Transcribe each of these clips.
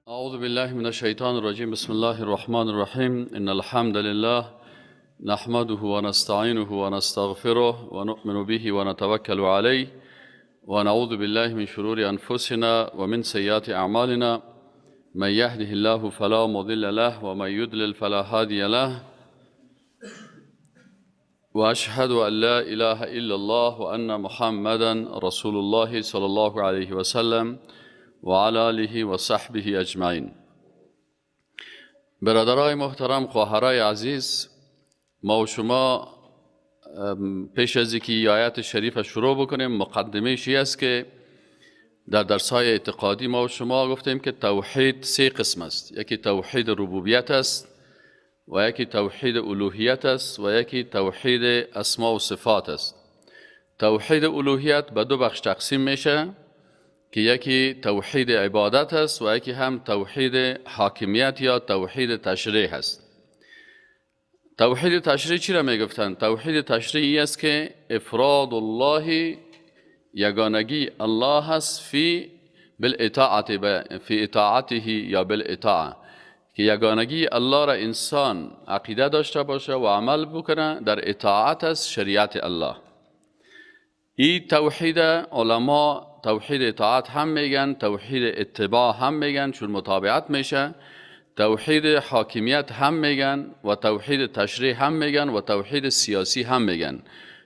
اعوذ بالله من الشیطان الرجیم. بسم الله الرحمن الرحیم. ان الحمد لله نحمده ونستعینه ونستغفره ونؤمن به ونتوکل علیه ونعوذ بالله من شرور انفسنا ومن سیئات اعمالنا. من يهده الله فلا مضل له ومن يضلل فلا هادي له. واشهد ان لا اله الا الله وان محمدا رسول الله صلى الله عليه وسلم وعلى آله وصحبه اجمعین. برادرای محترم، خواهرای عزیز، ما و شما پیش از اینکه آیات شریف شروع بکنیم، مقدمه شی است که در درس‌های اعتقادی ما و شما گفتیم که توحید سه قسم است. یکی توحید ربوبیت است و یکی توحید الوهیت است و یکی توحید اسما و صفات است. توحید الوهیت به دو بخش تقسیم میشه که یکی توحید عبادت است و یکی هم توحید حاکمیت یا توحید تشریع است. توحید تشریع چی را میگفتند؟ توحید تشریعی است که افراد الله، یگانگی الله است، فی بالاطاعت، فی اطاعته یا بالاطاعه، که یگانگی الله را انسان عقیده داشته باشه و عمل بکنه در اطاعت از شریعت الله. این توحید علما توحید اطاعت هم میگن، توحید اتباع هم میگن چون متابعت میشه، توحید حاکمیت هم میگن و توحید تشریع هم میگن و توحید سیاسی هم میگن.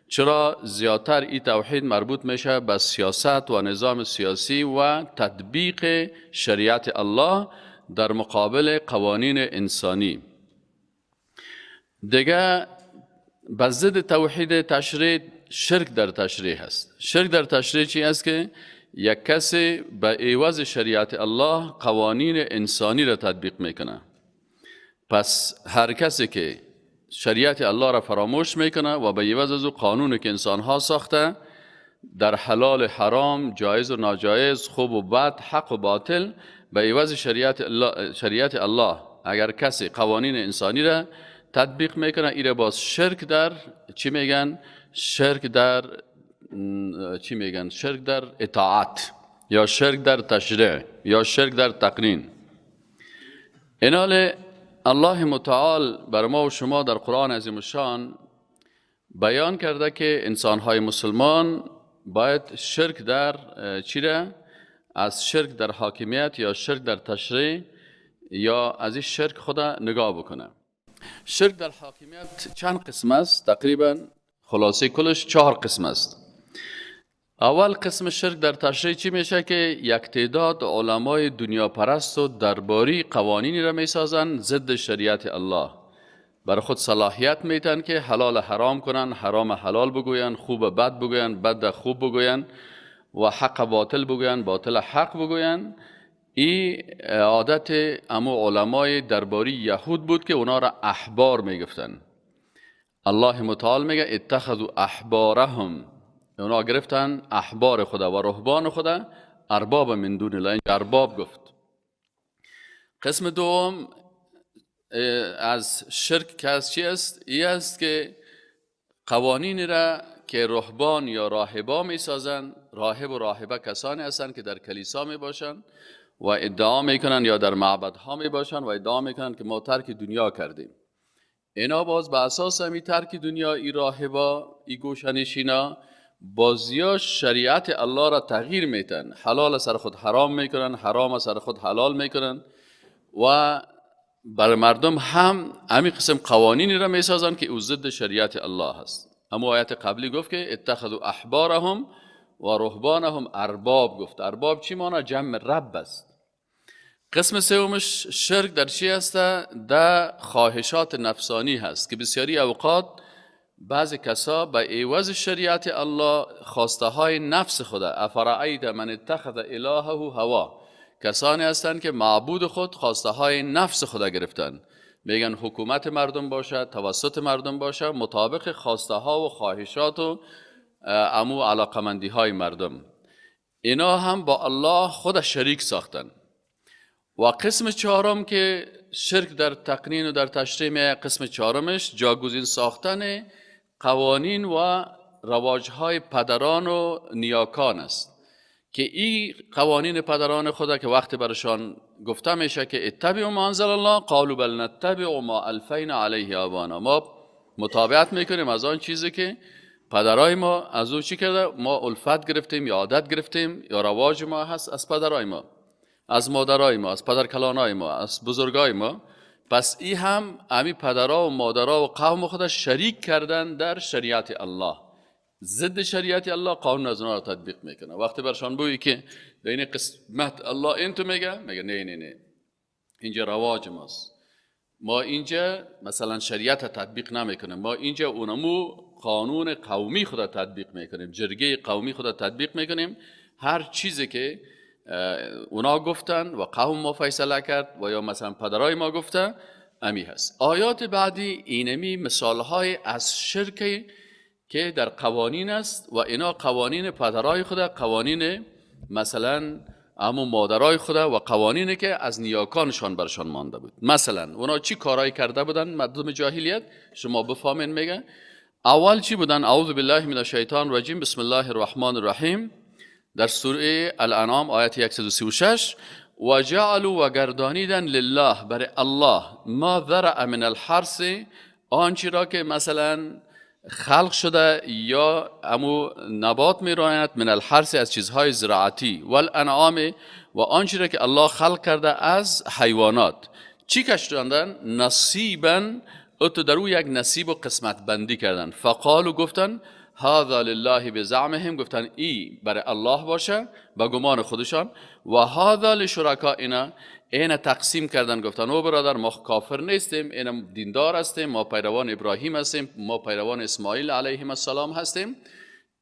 چرا زیادتر این توحید مربوط میشه به سیاست و نظام سیاسی و تطبیق شریعت الله در مقابل قوانین انسانی. دیگه به ضد توحید تشریع شرک در تشریع هست. شرک در تشریع چی است؟ که یک کسی به عوض شریعت الله قوانین انسانی را تطبیق میکنه. پس هر کسی که شریعت الله را فراموش میکنه و به عوض از او قانونی که انسانها ساخته در حلال حرام، جایز و ناجایز، خوب و بد، حق و باطل، به عوض شریعت الله اگر کسی قوانین انسانی را تطبیق میکنه، ایره باز شرک در چی میگن؟ شرک در چی میگن؟ شرک در اطاعت یا شرک در تشریع یا شرک در تقنین. اینال الله متعال بر ما و شما در قرآن عظیم الشان بیان کرده که انسانهای مسلمان باید شرک در چی را؟ از شرک در حاکمیت یا شرک در تشریع یا از این شرک خود نگاه بکنه. شرک در حاکمیت چند قسم است؟ تقریبا خلاصه کلش 4 قسم است. اول قسم شرک در تشریع چی میشه؟ که یک تعداد علمای دنیا پرست و درباری قوانینی را میسازن ضد شریعت الله، بر خود صلاحیت میتن که حلال حرام کنن، حرام حلال بگوین، خوب بد بگوین، بد خوب بگوین و حق باطل بگوین، باطل حق بگوین. این عادت امو علمای درباری یهود بود که اونا را احبار میگفتن. الله متعال میگه اتخذوا احبارهم، اونا گرفتن احبار خدا و رهبان خدا ارباب من دون الله، ارباب گفت. قسم دوم از شرک که از چی است؟ ای است که قوانین را که رهبان یا راهبا می سازن، راهب و راهبه کسانی هستند که در کلیسا می باشن و ادعا میکنن یا در معبدها می باشن و ادعا میکنن که ما ترک دنیا کردیم. اینا باز به اساس همی ترک دنیا، ای راهبا، ای گوشنشینا بازیا شریعت الله را تغییر میتن، حلال سر خود حرام میکنن، حرام سر خود حلال میکنن و بر مردم هم همین قسم قوانینی را میسازن که او ضد شریعت الله هست. اما آیت قبلی گفت که اتخذوا احبارهم و رهبانهم ارباب گفت. ارباب چی مانا؟ جمع رب است. قسم سومش شرک در چی هست؟ در خواهشات نفسانی هست که بسیاری اوقات بعض کسا به عوض شریعت الله خواسته های نفس خدا، افرأیت من اتخذ الهه هوا، کسانی هستند که معبود خود خواسته های نفس خدا گرفتن، میگن حکومت مردم باشه، توسط مردم باشه، مطابق خواسته ها و خواهشات و امو علاقمندی های مردم. اینا هم با الله خود شریک ساختن. و قسم چهارم که شرک در تقنین و در تشریع، قسم چهارمش جاگزین ساختن قوانین و رواجهای پدران و نیاکان است که این قوانین پدران خدا که وقتی برشان گفته میشه که اتبعوا ما انزل الله قالوا بل نتبع ما الفینا علیه آبانا، ما متابعت میکنیم از آن چیزی که پدرای ما از او چی کرده، ما الفت گرفتیم یا عادت گرفتیم یا رواج ما هست از پدرای ما، از مادرای ما، از پدرکلانای ما، از بزرگای ما. پس ای هم امی پدرا و مادرا و قوم خود شریک کردن در شریعت الله، ضد شریعت الله قانون از اونها را تطبیق میکنه. وقتی برشان بویی که در این قسمت الله این تو میگه، میگه نه نه نه، اینجا رواج ماست، ما اینجا مثلا شریعت تطبیق نمیکنیم، ما اینجا اونمو قانون قومی خود تطبیق میکنیم، جرگه قومی خود تطبیق میکنیم. هر چیزی که اونا گفتن و قوم ما فیصله کرد و یا مثلا پدرای ما گفته امی هست. آیات بعدی اینمی مثالهای از شرک که در قوانین است و اینا قوانین پدرای خود، قوانین مثلا امو مادرای خود و قوانینی که از نیاکانشان برشان مانده بود. مثلا اونا چی کارایی کرده بودن مردم جاهلیت، شما بفهمین. میگه اول چی بودن؟ اعوذ بالله من الشیطان الرجیم، بسم الله الرحمن الرحیم، در سوره الانعام آیت 136، و جعلوا و گردانیدن لله بر الله ما ذرأ من الحرث، آنچه را که مثلا خلق شده یا امو نبات میراند، من الحرث از چیزهای زراعتی، والانعام و آنچه را که الله خلق کرده از حیوانات. چی کشتاندن؟ نصیبا، اتو در او یک نصیب و قسمت بندی کردن. فقالو گفتن هذا لله بزعمهم، گفتن ای برای الله باشه به گمان خودشان، و هذا لشرکائنا، این تقسیم کردن، گفتن او برادر ما کافر نیستیم، این دیندار هستیم، ما پیروان ابراهیم هستیم، ما پیروان اسماعیل علیهم السلام هستیم،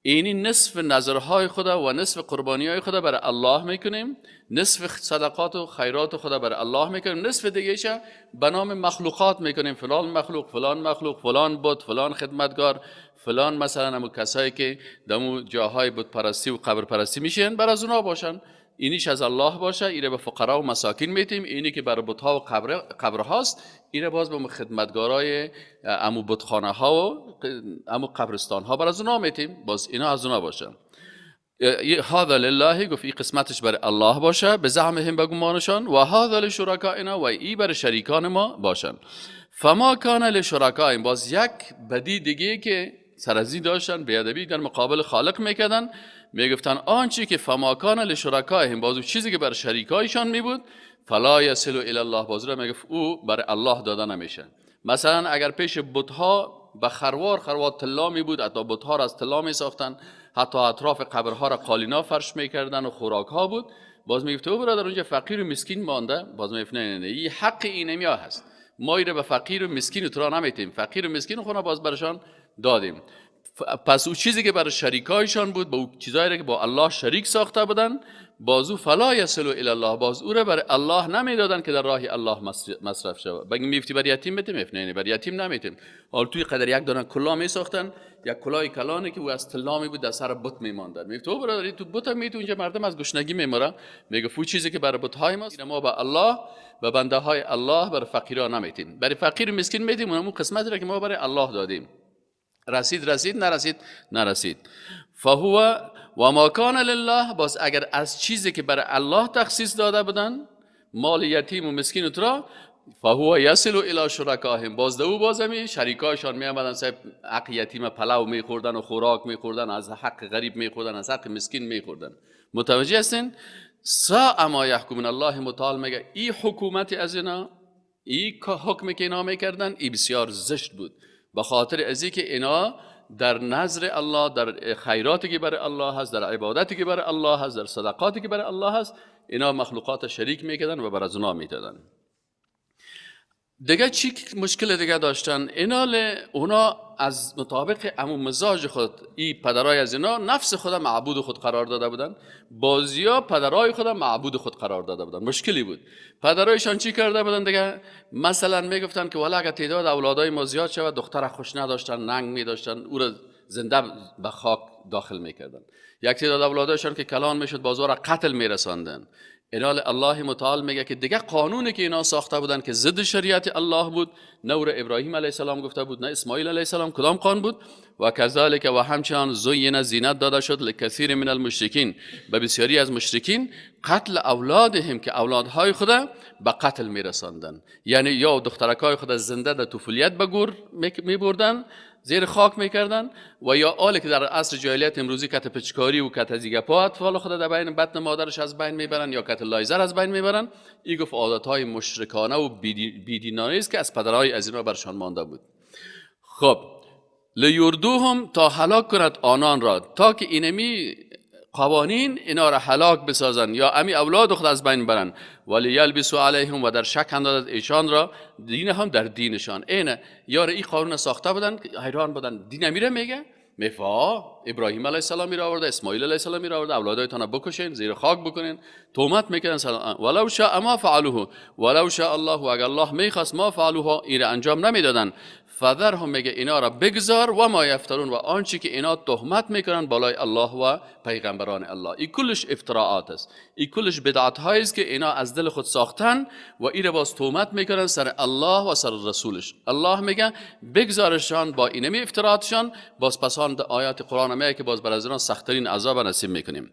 اینی نصف نظرهای خدا و نصف قربانی های خدا برای الله میکنیم، نصف صدقات و خیرات خدا برای الله میکنیم، نصف دیگه به نام مخلوقات میکنیم، فلان مخلوق، فلان مخلوق، فلان بت، فلان خدمتگار، فلان مثلا همون کسایی که دمو جاهای بت پرستی و قبر پرستی میشن بر از اونا باشن، اینیش از الله باشه، اینه به فقرا و مساکین میتیم، اینی که بر بت‌ها و قبر هاست اینه باز به خدمتگارای امو بتخانه ها و امو قبرستان ها بر از اونا میتیم، باز اینا از اونا باشه. هذا لله، گفت این قسمتش بر الله باشه به زعمهم، به گمانشان، و هذا لشرکائنا، و ای بر شریکان ما باشن. فما کان لشرکائهم، باز یک بدی دیگه که سرزی داشتن، بیادبی در مقابل خالق میکردن، میگفتن آنچه که فما کان لشرکائهم، باز چیزی که بر شریکایشان می بود، فلا یصل الی الله، باز را میگفت او بر الله داده نمیشه. مثلا اگر پیش بت‌ها به خروار خروار طلا می بود، حتی بت‌ها را از طلا می ساختن، حتی اطراف قبرها را قالینا فرش میکردن و خوراک ها بود، باز میگفت او برادر اونجا فقیر و مسکین مانده، باز میگفت نه نه نه، این حق اینمیا هست، ما ایره به فقیر و مسکین تو را نمیتیم، فقیر و مسکین خونه باز برشان دادیم. پس او چیزی که برای شریکایشان بود، با او چیزایی که با الله شریک ساخته بودن، باز او فلا یصل الی الله، باز او را برای الله نمیدادن که در راه الله مصرف شود. بگیم میفتی بر یتیم بتیم، نه بر یتیم نمیتیم. حال توی قدر یک دانه کلاه میساختن، یک کلاه کلانه که او از طلا می بود در سر بت میماندن. میگفت او برادر تو بت می تو اونجا مردم از گشنگی میمرن. میگه او چیزی که برای بت های ماست ما به الله و بنده های الله بر فقیرا نمیتیم، برای فقیر مسکین میتیم، اونم قسمتی را که ما برای الله دادیم. رسید رسید، نرسید نرسید. فهو و ما کان لله، باز اگر از چیزی که برای الله تخصیص داده بودن، مال یتیم و مسکین را، فهو یصل الی شرکاهم، باز دو بازمی شریکایشان می آمدن صاحب حق یتیم پلو میخوردن و خوراک میخوردن، از حق غریب میخوردن، از حق مسکین میخوردن. متوجه هستین؟ ساء ما یحکمون. الله متعال میگه ای حکومت از اینا، ای حکمی که اینا میکردن، ای بسیار زشت بود، به خاطر از که اینا در نظر الله، در خیراتی که برای الله هست، در عبادتی که برای الله هست، در صدقاتی که برای الله هست، اینا مخلوقات شریک میکردن و بر از اونا میدادن. دیگه چی مشکل دیگه داشتن؟ اینا اونا از مطابق امو مزاج خود، ای پدرای از اینا نفس خود معبود خود قرار داده بودن، بازیا پدرای خود معبود خود قرار داده بودن. مشکلی بود. پدرایشان چی کرده بودن دیگه؟ مثلا میگفتن که والا اگه تعداد اولادای ما زیاد شود، دختر خوش نداشتن، ننگ میداشتن، او را زنده به خاک داخل میکردن. یک تعداد اولادایشان که کلان میشد، بازو را قتل میرساندن. اینال الله متعال میگه که دیگه قانونی که اینا ساخته بودن که ضد شریعت الله بود، نه او ابراهیم علیه السلام گفته بود نه اسماعیل علیه السلام، کدام قانون بود؟ و کذالک و همچنان زین زینت داده شد لکثیر من المشرکین، به بسیاری از مشرکین، قتل اولادهم که اولادهای خود به قتل میرساندن، یعنی یا دخترکای خود زنده در طفولیت به گور میبردن، زیر خاک میکردن، و یا آلی که در عصر جاهلیت امروزی کت پچکاری و کت زیگپا اطفال خود در بین بطن مادرش از بین میبرن یا کت لایزر از بین میبرن. این گفت عادتهای مشرکانه و بیدینانه است که از پدرهای از اینا برشان مانده بود. خب لیردوهم تا هلاک کند آنان را، تا که اینمی قوانین اینا را هلاک بسازن یا امی اولاد خود از بین برن. ولی یلبسوا علیهم و در شک اندازد ایشان را دین هم در دینشان. اینه یار این قانون ساخته بودن، حیران بودن، دین امیره میگه میفا ابراهیم علیه السلام می آورده، اسماعیل علیه السلام می آورده، اولادایتان بکشین، زیر خاک بکنین، تهمت میکنن. ولو شاء ما فعلوه ولو شاء الله، و اگر الله میخواست ما فعلوه این را انجام نمیدادن. فذرهم میگه اینا را بگذار، و ما یفترون و آنچه که اینا تهمت میکنن بالای الله و پیغمبران الله. این کلش افتراعات است، این کلش بدعت هایی است که اینا از دل خود ساختن و این را باز تهمت میکنن سر الله و سر رسولش. الله میگه بگذارشان با اینمی افتراعاتشان، باز پسان آیات قرآن میگه که باز بر از اینا سخت‌ترین عذاب نصیب میکنیم.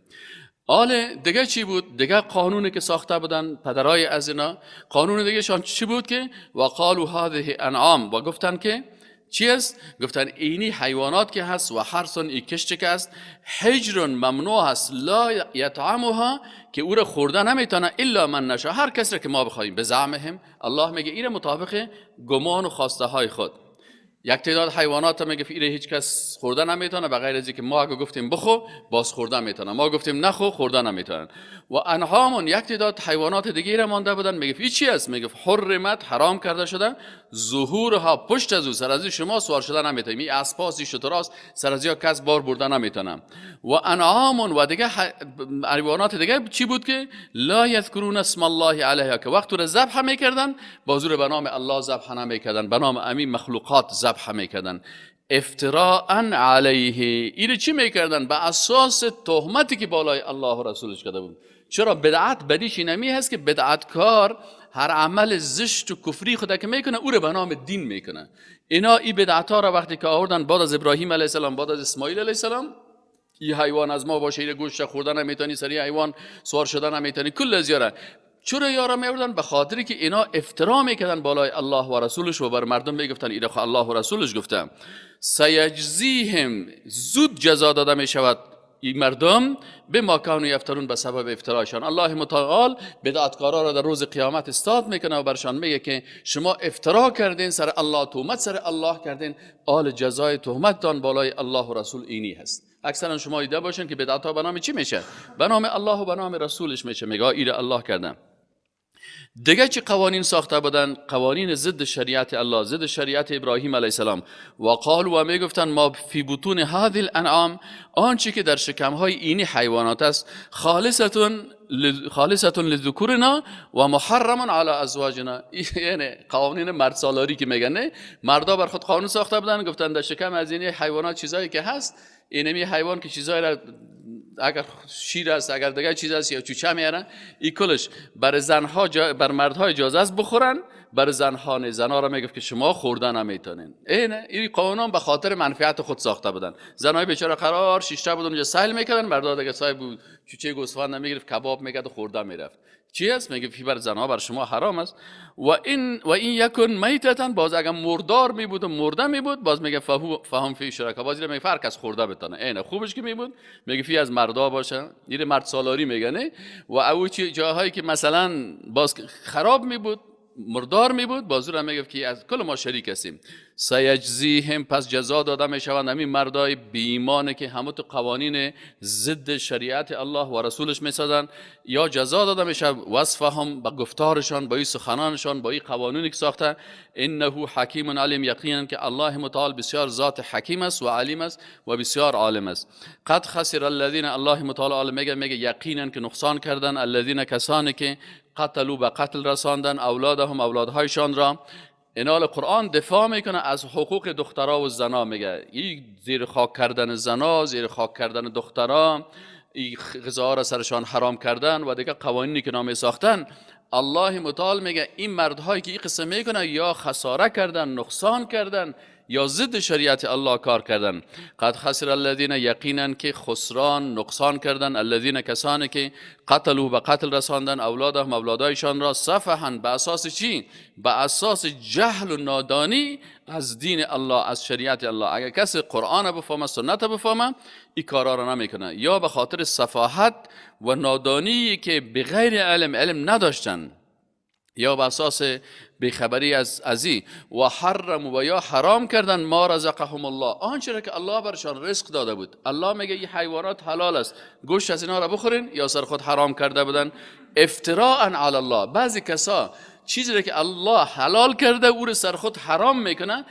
آله دیگه چی بود؟ دیگه قانونی که ساخته بودن پدرای از اینا، قانون دیگه شان چی بود که وقالوا هذه انعام، و گفتن که چی است؟ گفتن اینی حیوانات که هست و حرث ای کشت که است، حجر ممنوع هست، لا یطعمها که او را خورده نمیتونه الا من نشا، هر کسی را که ما بخوایم. به زعمهم، الله میگه ایره مطابق گمان و خواسته های خود. یک تعداد حیوانات هم میگه ایره هیچ کس خورده نمیتونه به غیر از اینکه ما اگه گفتیم بخو باز خورده میتونه، ما گفتیم نخو خورده نمیتونن. و انعام، یک تعداد حیوانات دیگه را مانده بودن، میگه این چی است؟ میگه حرمت، حرام کرده شده، ظهورها پشت از او، سر از شما سوار شده نمیتونیم، این اسپاس شتراست، سر از یا کس بار برده نمیتونم. و انعام و دیگه حیوانات دیگه چی بود که لا یذکرون اسم الله علیها، که وقت رو ذبح میکردن باز به نام الله ذبح نمیکردن، به نام امین مخلوقات ذبح میکردن. افتراء علیه، اینو چی میکردن؟ به اساس تهمتی که بالای الله و رسولش کرده بود. چرا بدعت بدیش اینمی هست که بدعتکار هر عمل زشت و کفری خود که میکنه او رو به نام دین میکنه. اینا این بدعت ها را وقتی که آوردن بعد از ابراهیم علیه السلام، بعد از اسماعیل علیه السلام، این حیوان از ما باشه، این گوشت خوردن نمیتونی، سری حیوان سوار شدن نمیتونی، کل از یاره. چرا یارا میوردن؟ به خاطری که اینا افترا میکردن بالای الله و رسولش و بر مردم میگفتن اینا الله و رسولش گفتن. سیجزیهم، زود جزا داده میشود این مردم به ما کانوا یفترون، به سبب افترایشان. الله متعال بدعتکارا را در روز قیامت استاد میکنه و برشان میگه که شما افترا کردین سر الله، تهمت سر الله کردین، آل جزای تهمتتان بالای الله و رسول اینی هست. اکثرا شما دیده باشین که بدعت ها به نام چی میشه؟ به نام الله و به نام رسولش میشه. میگه ایره الله کردن. دیگه چه قوانین ساخته بودن؟ قوانین ضد شریعت الله، ضد شریعت ابراهیم علیه السلام. و قالوا و میگفتن ما فی بطون هذه الانعام، آنچه که در شکمهای اینی حیوانات است، خالصتون لذکورنا و محرم علی ازواجنا. یعنی قوانین مرد سالاری که میگن، مردا بر خود قانون ساخته بودن، گفتن در شکم از اینی حیوانات چیزایی که هست، اینمی حیوان که چیزایی را اگر شیر است، اگر دیگه چیز است یا چوچه میارن، این کلش بر زنها بر مردها اجازه است بخورن، بر زنها نه. زنها را میگفت که شما خوردن نمیتونین. اینه این قانون به خاطر منفعت خود ساخته بودن. زنای بیچاره قرار شیشته بودن اونجا سیل میکردن، مردا دیگه صاحب بود چوچه گوسفند میگرفت، کباب میکرد و خورده میرفت. چی است؟ میگه فی بر زنها بر شما حرام است. و این یکن میتتن، باز اگر مردار می بود و مرده می بود، باز میگه فهم فی شرکا، باز میگه هر کس خورده بتونه. اینه خوبش که می بود، میگه فی از مردا باشه، این مرد سالاری میگه. و او چی جاهایی که مثلا باز خراب می بود، مردار می بود، باز رو میگفت که از کل ما شریک هستیم. سیجزیهم، پس جزا داده میشوند همین مردای بی ایمان که همه تو قوانین ضد شریعت الله و رسولش میسازن، یا جزا داده میشه وصفهم، با گفتارشان، با این سخنانشان، با این قوانینی که ساخته. انه حکیم علیم، یقینا که الله متعال بسیار ذات حکیم است و علیم است و بسیار عالم است. قد خسر الذین، الله متعال میگه یقینا که نقصان کردن، الذین کسانی که قتلوا، به قتل رساندن، اولادهم، اولادهایشان را. اینال قرآن دفاع میکنه از حقوق دخترها و زنا، میگه این زیر خاک کردن زنا، زیر خاک کردن دخترها، این غذا را سرشان حرام کردن و دیگه قوانینی که نامی ساختن، الله متعال میگه این مردهایی که این قصه میکنن یا خساره کردن، نقصان کردن، یا ضد شریعت الله کار کردن. قد خسر الذین، یقینا که خسران نقصان کردن، الذین کسانی که قتلوا به قتل رساندن اولادهم اولادایشان را، سفها به اساس چی؟ به اساس جهل و نادانی از دین الله، از شریعت الله. اگر کسی قرآن بفهمه، سنت بفهمه، این کارا را نمیکنه، یا به خاطر سفاهت و نادانی که بغیر علم، علم نداشتن، یا به اساس بیخبری از ازی، و حرم و یا حرام کردن ما رزقهم الله، آنچه را که الله برشان رزق داده بود. الله میگه این حیوانات حلال است، گوشت از اینا را بخورین، یا سر خود حرام کرده بودن، افتراء علی الله. بعضی کسا چیزی را که الله حلال کرده او را سر خود حرام میکنه.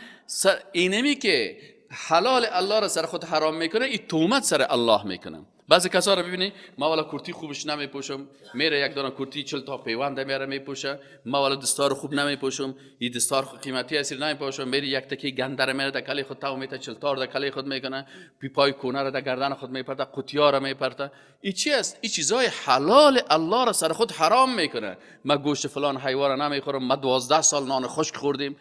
اینمی که حلال الله را سر خود حرام میکنه، این تهمت سر الله میکنه. بعضی کسا رو ببینی، ما والا کرتی خوبش نمیپوشم، میره یک دانه کرتی 40 تا پیوند میاره میپوشه. ما والا دستار خوب نمیپوشم، این دستار قیمتی اصلی نمیپوشم، میره یک تکی گنده رو میره در کلی خود تاو میته، 40 تا در کلی خود میکنه، پیپای کونه رو در گردن خود میپرته، قطیا رو میپرته. این چی است؟ این چیزای حلال الله رو سر خود حرام میکنه. ما گوشت فلان حیوان رو نمیخورم، ما 12 سال نان خشک خوردیم.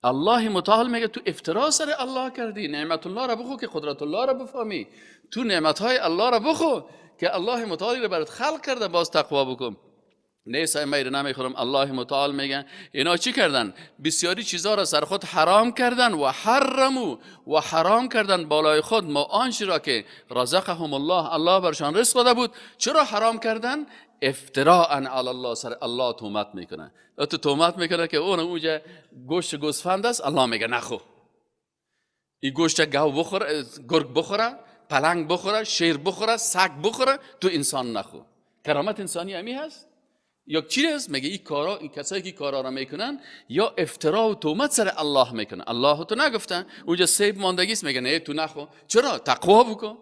الله متعال میگه تو افترا سر الله کردی، نعمت الله را بخو که قدرت الله را بفهمی، تو نعمت های الله را بخو که الله متعال را برات خلق کرده، باز تقوا بکن. نه سای میره نمیخورم. الله متعال میگه اینا چی کردن؟ بسیاری چیزا را سر خود حرام کردن، و حرمو و حرام کردن بالای خود ما آنچه را که رزقهم الله، الله برشان رزق داده بود. چرا حرام کردن؟ افتراء علی الله، سر الله تهمت میکنه. تو تهمت میکنه که اون اونجا گوشت گوسفند است، الله میگه نخو، این گوشت گاو بخوره، گرگ بخوره، پلنگ بخوره، شیر بخوره، سگ بخوره، تو انسان نخو. کرامت انسانی همی هست؟ یا چی است؟ میگه این کارا، این کسایی که کارا را میکنن یا افترا و تهمت سر الله میکنن. الله تو نگفتن، اونجا سیب ماندگی است، میگه نه تو نخو. چرا؟ تقوا بکن.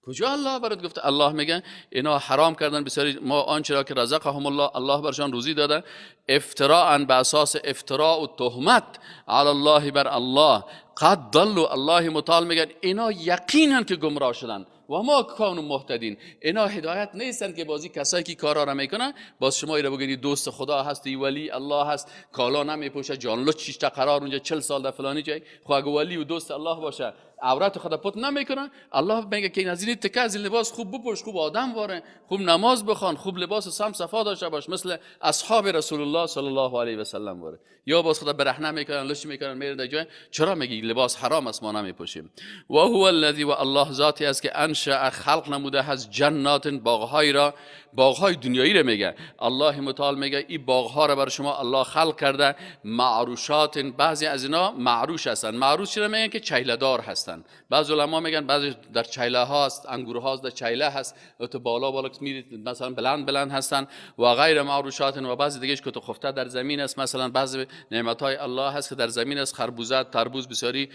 کجا الله برات گفته؟ الله میگه اینا حرام کردن بسیاری ما آنچه را که رزقهم الله، الله برشان روزی داده، افتراء به اساس افتراء و تهمت علی الله بر الله. قد ضلوا، الله متعال میگه اینا یقینا که گمراه شدن، و ما کانوا مهتدین، اینا هدایت نیستن که بازی کسایی که کارا را میکنن باز شما ایرا بگید دوست خدا هستی، ولی الله هست، کالا نمیپوشه، جان لچ شش تا قرار اونجا 40 سال در فلانی جای، خو اگه ولی و دوست الله باشه عورت خدا پت نمیکنه. الله میگه که این از این تکه از این لباس خوب بپوش، خوب آدم واره، خوب نماز بخوان، خوب لباس سم صفا داشته باش، مثل اصحاب رسول الله صلی الله علیه و سلم واره. یا باز خدا برهنه میکنن، لچ میکنن، میره در جای. چرا میگی لباس حرام است ما نمیپوشیم؟ و هو الذی، و الله ذاتی است که انشأ خلق نموده از جنات، باغهای را، باغهای دنیایی را میگه. الله متعال میگه این باغها را بر شما الله خلق کرده، معروشات، بعضی از اینا معروش هستن. معروش چرا میگن؟ که چیله دار هستن. بعض علما میگن بعضی در چیله هاست، انگور هاست در چیله هست، تو بالا بالا میرید مثلا بلند بلند هستن. و غیر معروشات، و بعضی دیگهش که تو خفته در زمین است. مثلا بعضی نعمت های الله هست که در زمین است، خربوزه، تربوز، بسیاری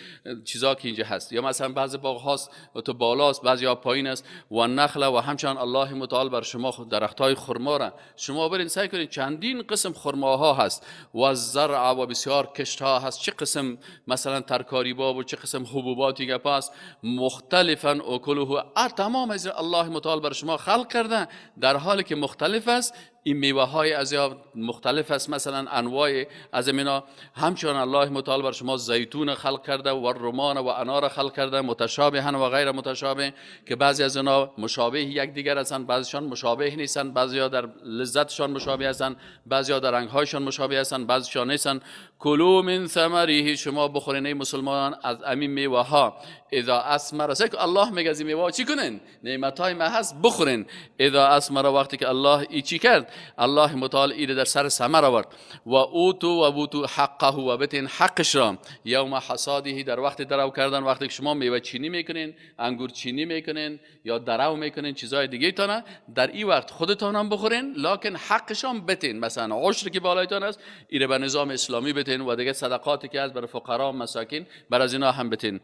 چیزا که اینجا هست. یا مثلا بعضی باغ هاست و تو بالاست، بعضی ها پایین است. و نخله، و همچنان الله متعال بر شما درختای خرما را شما برین سعی کنید چندین قسم خرماها هست، و زرع، و بسیار کشت ها هست، چه قسم مثلا ترکاری باب و چه قسم حبوباتی گپ است، مختلفا اکله، تمام از الله متعال بر شما خلق کرده در حالی که مختلف است. این میوه های از مختلف است، مثلا انواع از اینا. همچنان الله متعال بر شما زیتون خلق کرده و رمان و انار خلق کرده، متشابهن و غیر متشابه، که بعضی از اینا مشابه یکدیگر هستند، بعضیشان مشابه نیستند، بعضیا در لذتشان مشابه هستند، بعضیا در رنگهایشان مشابه هستند، بعضیشان نیستند. کلوا من ثمره، شما بخورین ای مسلمانان از امین میوه ها. اذا اثمر، الله میگه از این میوه چی کنین؟ نعمت های ما هست بخورین. اذا اثمر، وقتی که الله ای چی کرد؟ الله متعال ایره در سر ثمر آورد. و اوتو و بوتو حقه، و بتین حقش را، یوم حصاده، در وقت درو کردن، وقتی که شما میوه چینی میکنین، انگور چینی میکنین یا درو میکنین چیزای دیگه تانه، در این وقت خودتان هم بخورین، لکن حقش هم بتین. مثلا عشر که بالایتان است ایره به نظام اسلامی بتین، و دیگه صدقاتی که از بر فقرا و مساکین بر از اینا هم بتین.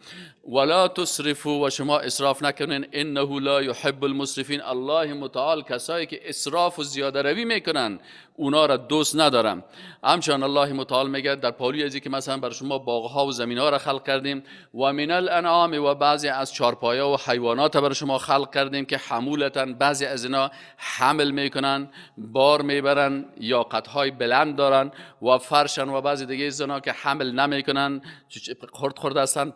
ولا تسرفوا، و شما اسراف نکنین، انه لا يحب المسرفین. الله متعال کسایی که اسراف و زیاده پیروی میکنن اونا را دوست ندارم. همچنان الله متعال میگه در پالوی ازی که مثلا بر شما باغها و زمینها را خلق کردیم، و من الانعام و بعضی از چارپایه و حیوانات بر شما خلق کردیم که حمولتن، بعضی از اینا حمل میکنن، بار میبرن یا قدهای بلند دارن و فرشن، و بعضی دیگه از اینا که حمل نمیکنن، خرد خرد هستن،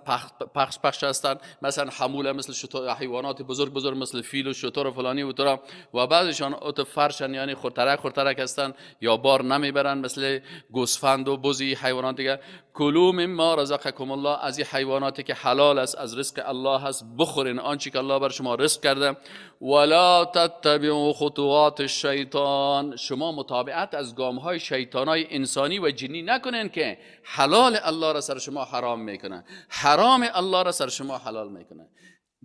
پخش پخش هستن، مثلا حموله مثل شتر، حیوانات بزرگ بزرگ مثل فیل و شتر و فلانی و ترا، و بعضیشان ات فرشن یعنی خردترک خردترک هستن یا بار نمیبرن مثل گوسفند و بزی حیوانات دیگه. کلوا مما رزقکم الله، از این حیواناتی که حلال است، از رزق الله است، بخورین آنچه که الله بر شما رزق کرده. ولا تتبعوا خطوات الشیطان، شما متابعت از گامهای شیطانای انسانی و جنی نکنین که حلال الله را سر شما حرام میکنه، حرام الله را سر شما حلال میکنه.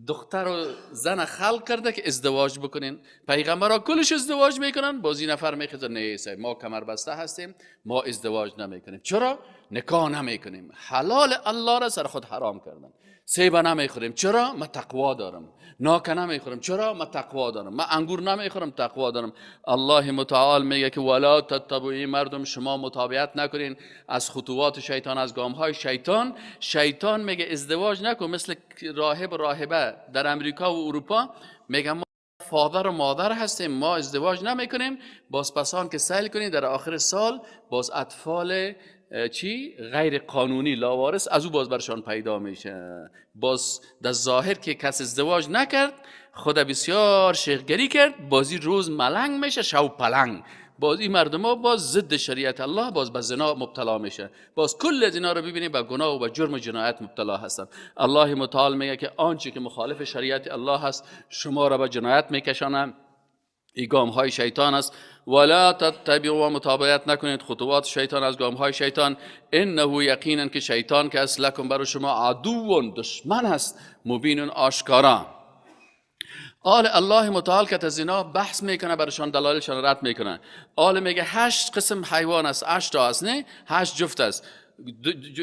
دختر و زن خلق کرده که ازدواج بکنین، پیغمبرها کلش ازدواج میکنن، بازی نفر میخواد نه ما کمر بسته هستیم، ما ازدواج نمیکنیم. چرا؟ نکاح نمیکنیم، حلال الله را سر خود حرام کردن. سیب نمیخوریم، چرا؟ ما تقوا دارم. ناک نمیخورم، چرا؟ ما تقوا دارم. ما انگور نمیخورم، تقوا دارم. الله متعال میگه که ولا تتبعوا، مردم شما متابعت نکنین از خطوات شیطان، از گامهای شیطان. شیطان میگه ازدواج نکن، مثل راهب و راهبه در امریکا و اروپا میگه ما فادر و مادر هستیم، ما ازدواج نمیکنیم. باز پسان که سیل کنین در آخر سال باز اطفال چی غیر قانونی لاوارث از او باز برشان پیدا میشه. باز در ظاهر که کس ازدواج نکرد، خدا بسیار شیخگری کرد، بازی روز ملنگ میشه، شو پلنگ. باز این مردم ها باز ضد شریعت الله، باز به زنا مبتلا میشه. باز کل از اینا رو ببینیم به گناه و به جرم و جنایت مبتلا هستن. الله متعال میگه که آنچه که مخالف شریعت الله هست شما را به جنایت میکشانه، این گام های شیطان است. ولا تتبعوا، و متابعت نکنید خطوات شیطان، از گام های شیطان. انه یقینا که شیطان که است لکم بر شما عدو، دشمن است، مبین آشکارا. آل الله متعال که از اینا بحث میکنه، برشان دلایلشان رد میکنه. آل میگه 8 قسم حیوان است، 8 تا است، نه 8 جفت است.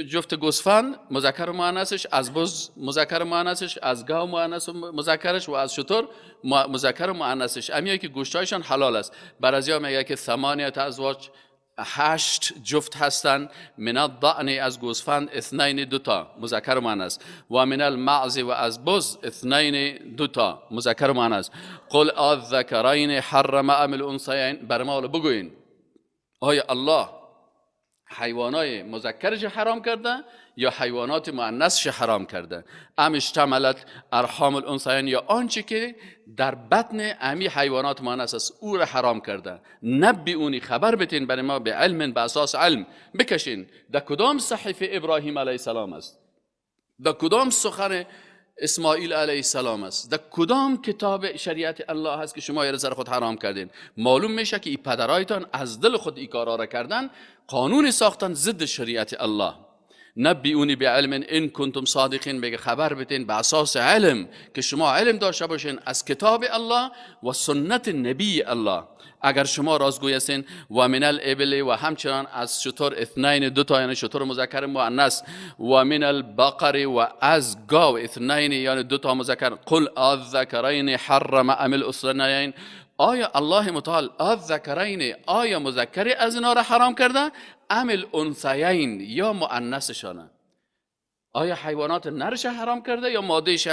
جفت گوسفند مذکر و مؤنثش، از بز مذکر و مؤنثش، از گاو مؤنث و مذکرش، و از شتر مذکر و مؤنثش. امیایی که گوشتایشان حلال است. برازیا میگه که 8 ازواج، 8 جفت هستند. من الضأن از گوسفند 2 دوتا مذکر و مؤنث، و من المعز و از بز 2 دوتا مذکر و مؤنث. قل الذکرین حرم ام الانثیین، بر ما بگوین آیا الله حیوانای مذکرش حرام کرده یا حیوانات مؤنثش حرام کرده؟ ام اشتملت ارحام الانثیین، یا آنچه که در بطن امی حیوانات مؤنث است او را حرام کرده. نبئونی، خبر بتین برای ما، به علم، به اساس علم بکشین در کدام صحیفه ابراهیم علیه السلام است، در کدام سخن اسماعیل علیه السلام است، در کدام کتاب شریعت الله هست که شما یه سر خود حرام کردین؟ معلوم میشه که این پدرایتان از دل خود این کارا را کردن، قانون ساختن ضد شریعت الله. نبئونی بعلم ان کنتم صادقین، بگه خبر بدین به اساس علم که شما علم داشته باشین از کتاب الله و سنت نبی الله، اگر شما رازگوی هستین. و من الابل، و همچنان از شتر 2 دوتا، یعنی شتر مذکر مؤنث، و من البقر، و از گاو 2 یعنی دوتا مذکر. قل الذکرین حرم ام الانثیین، آیا الله متعال الذکرین، آیا مذکر از اینا را حرام کرده، ام الانثیین یا مؤنثشانه؟ آیا حیوانات نرش حرام کرده یا مادهش؟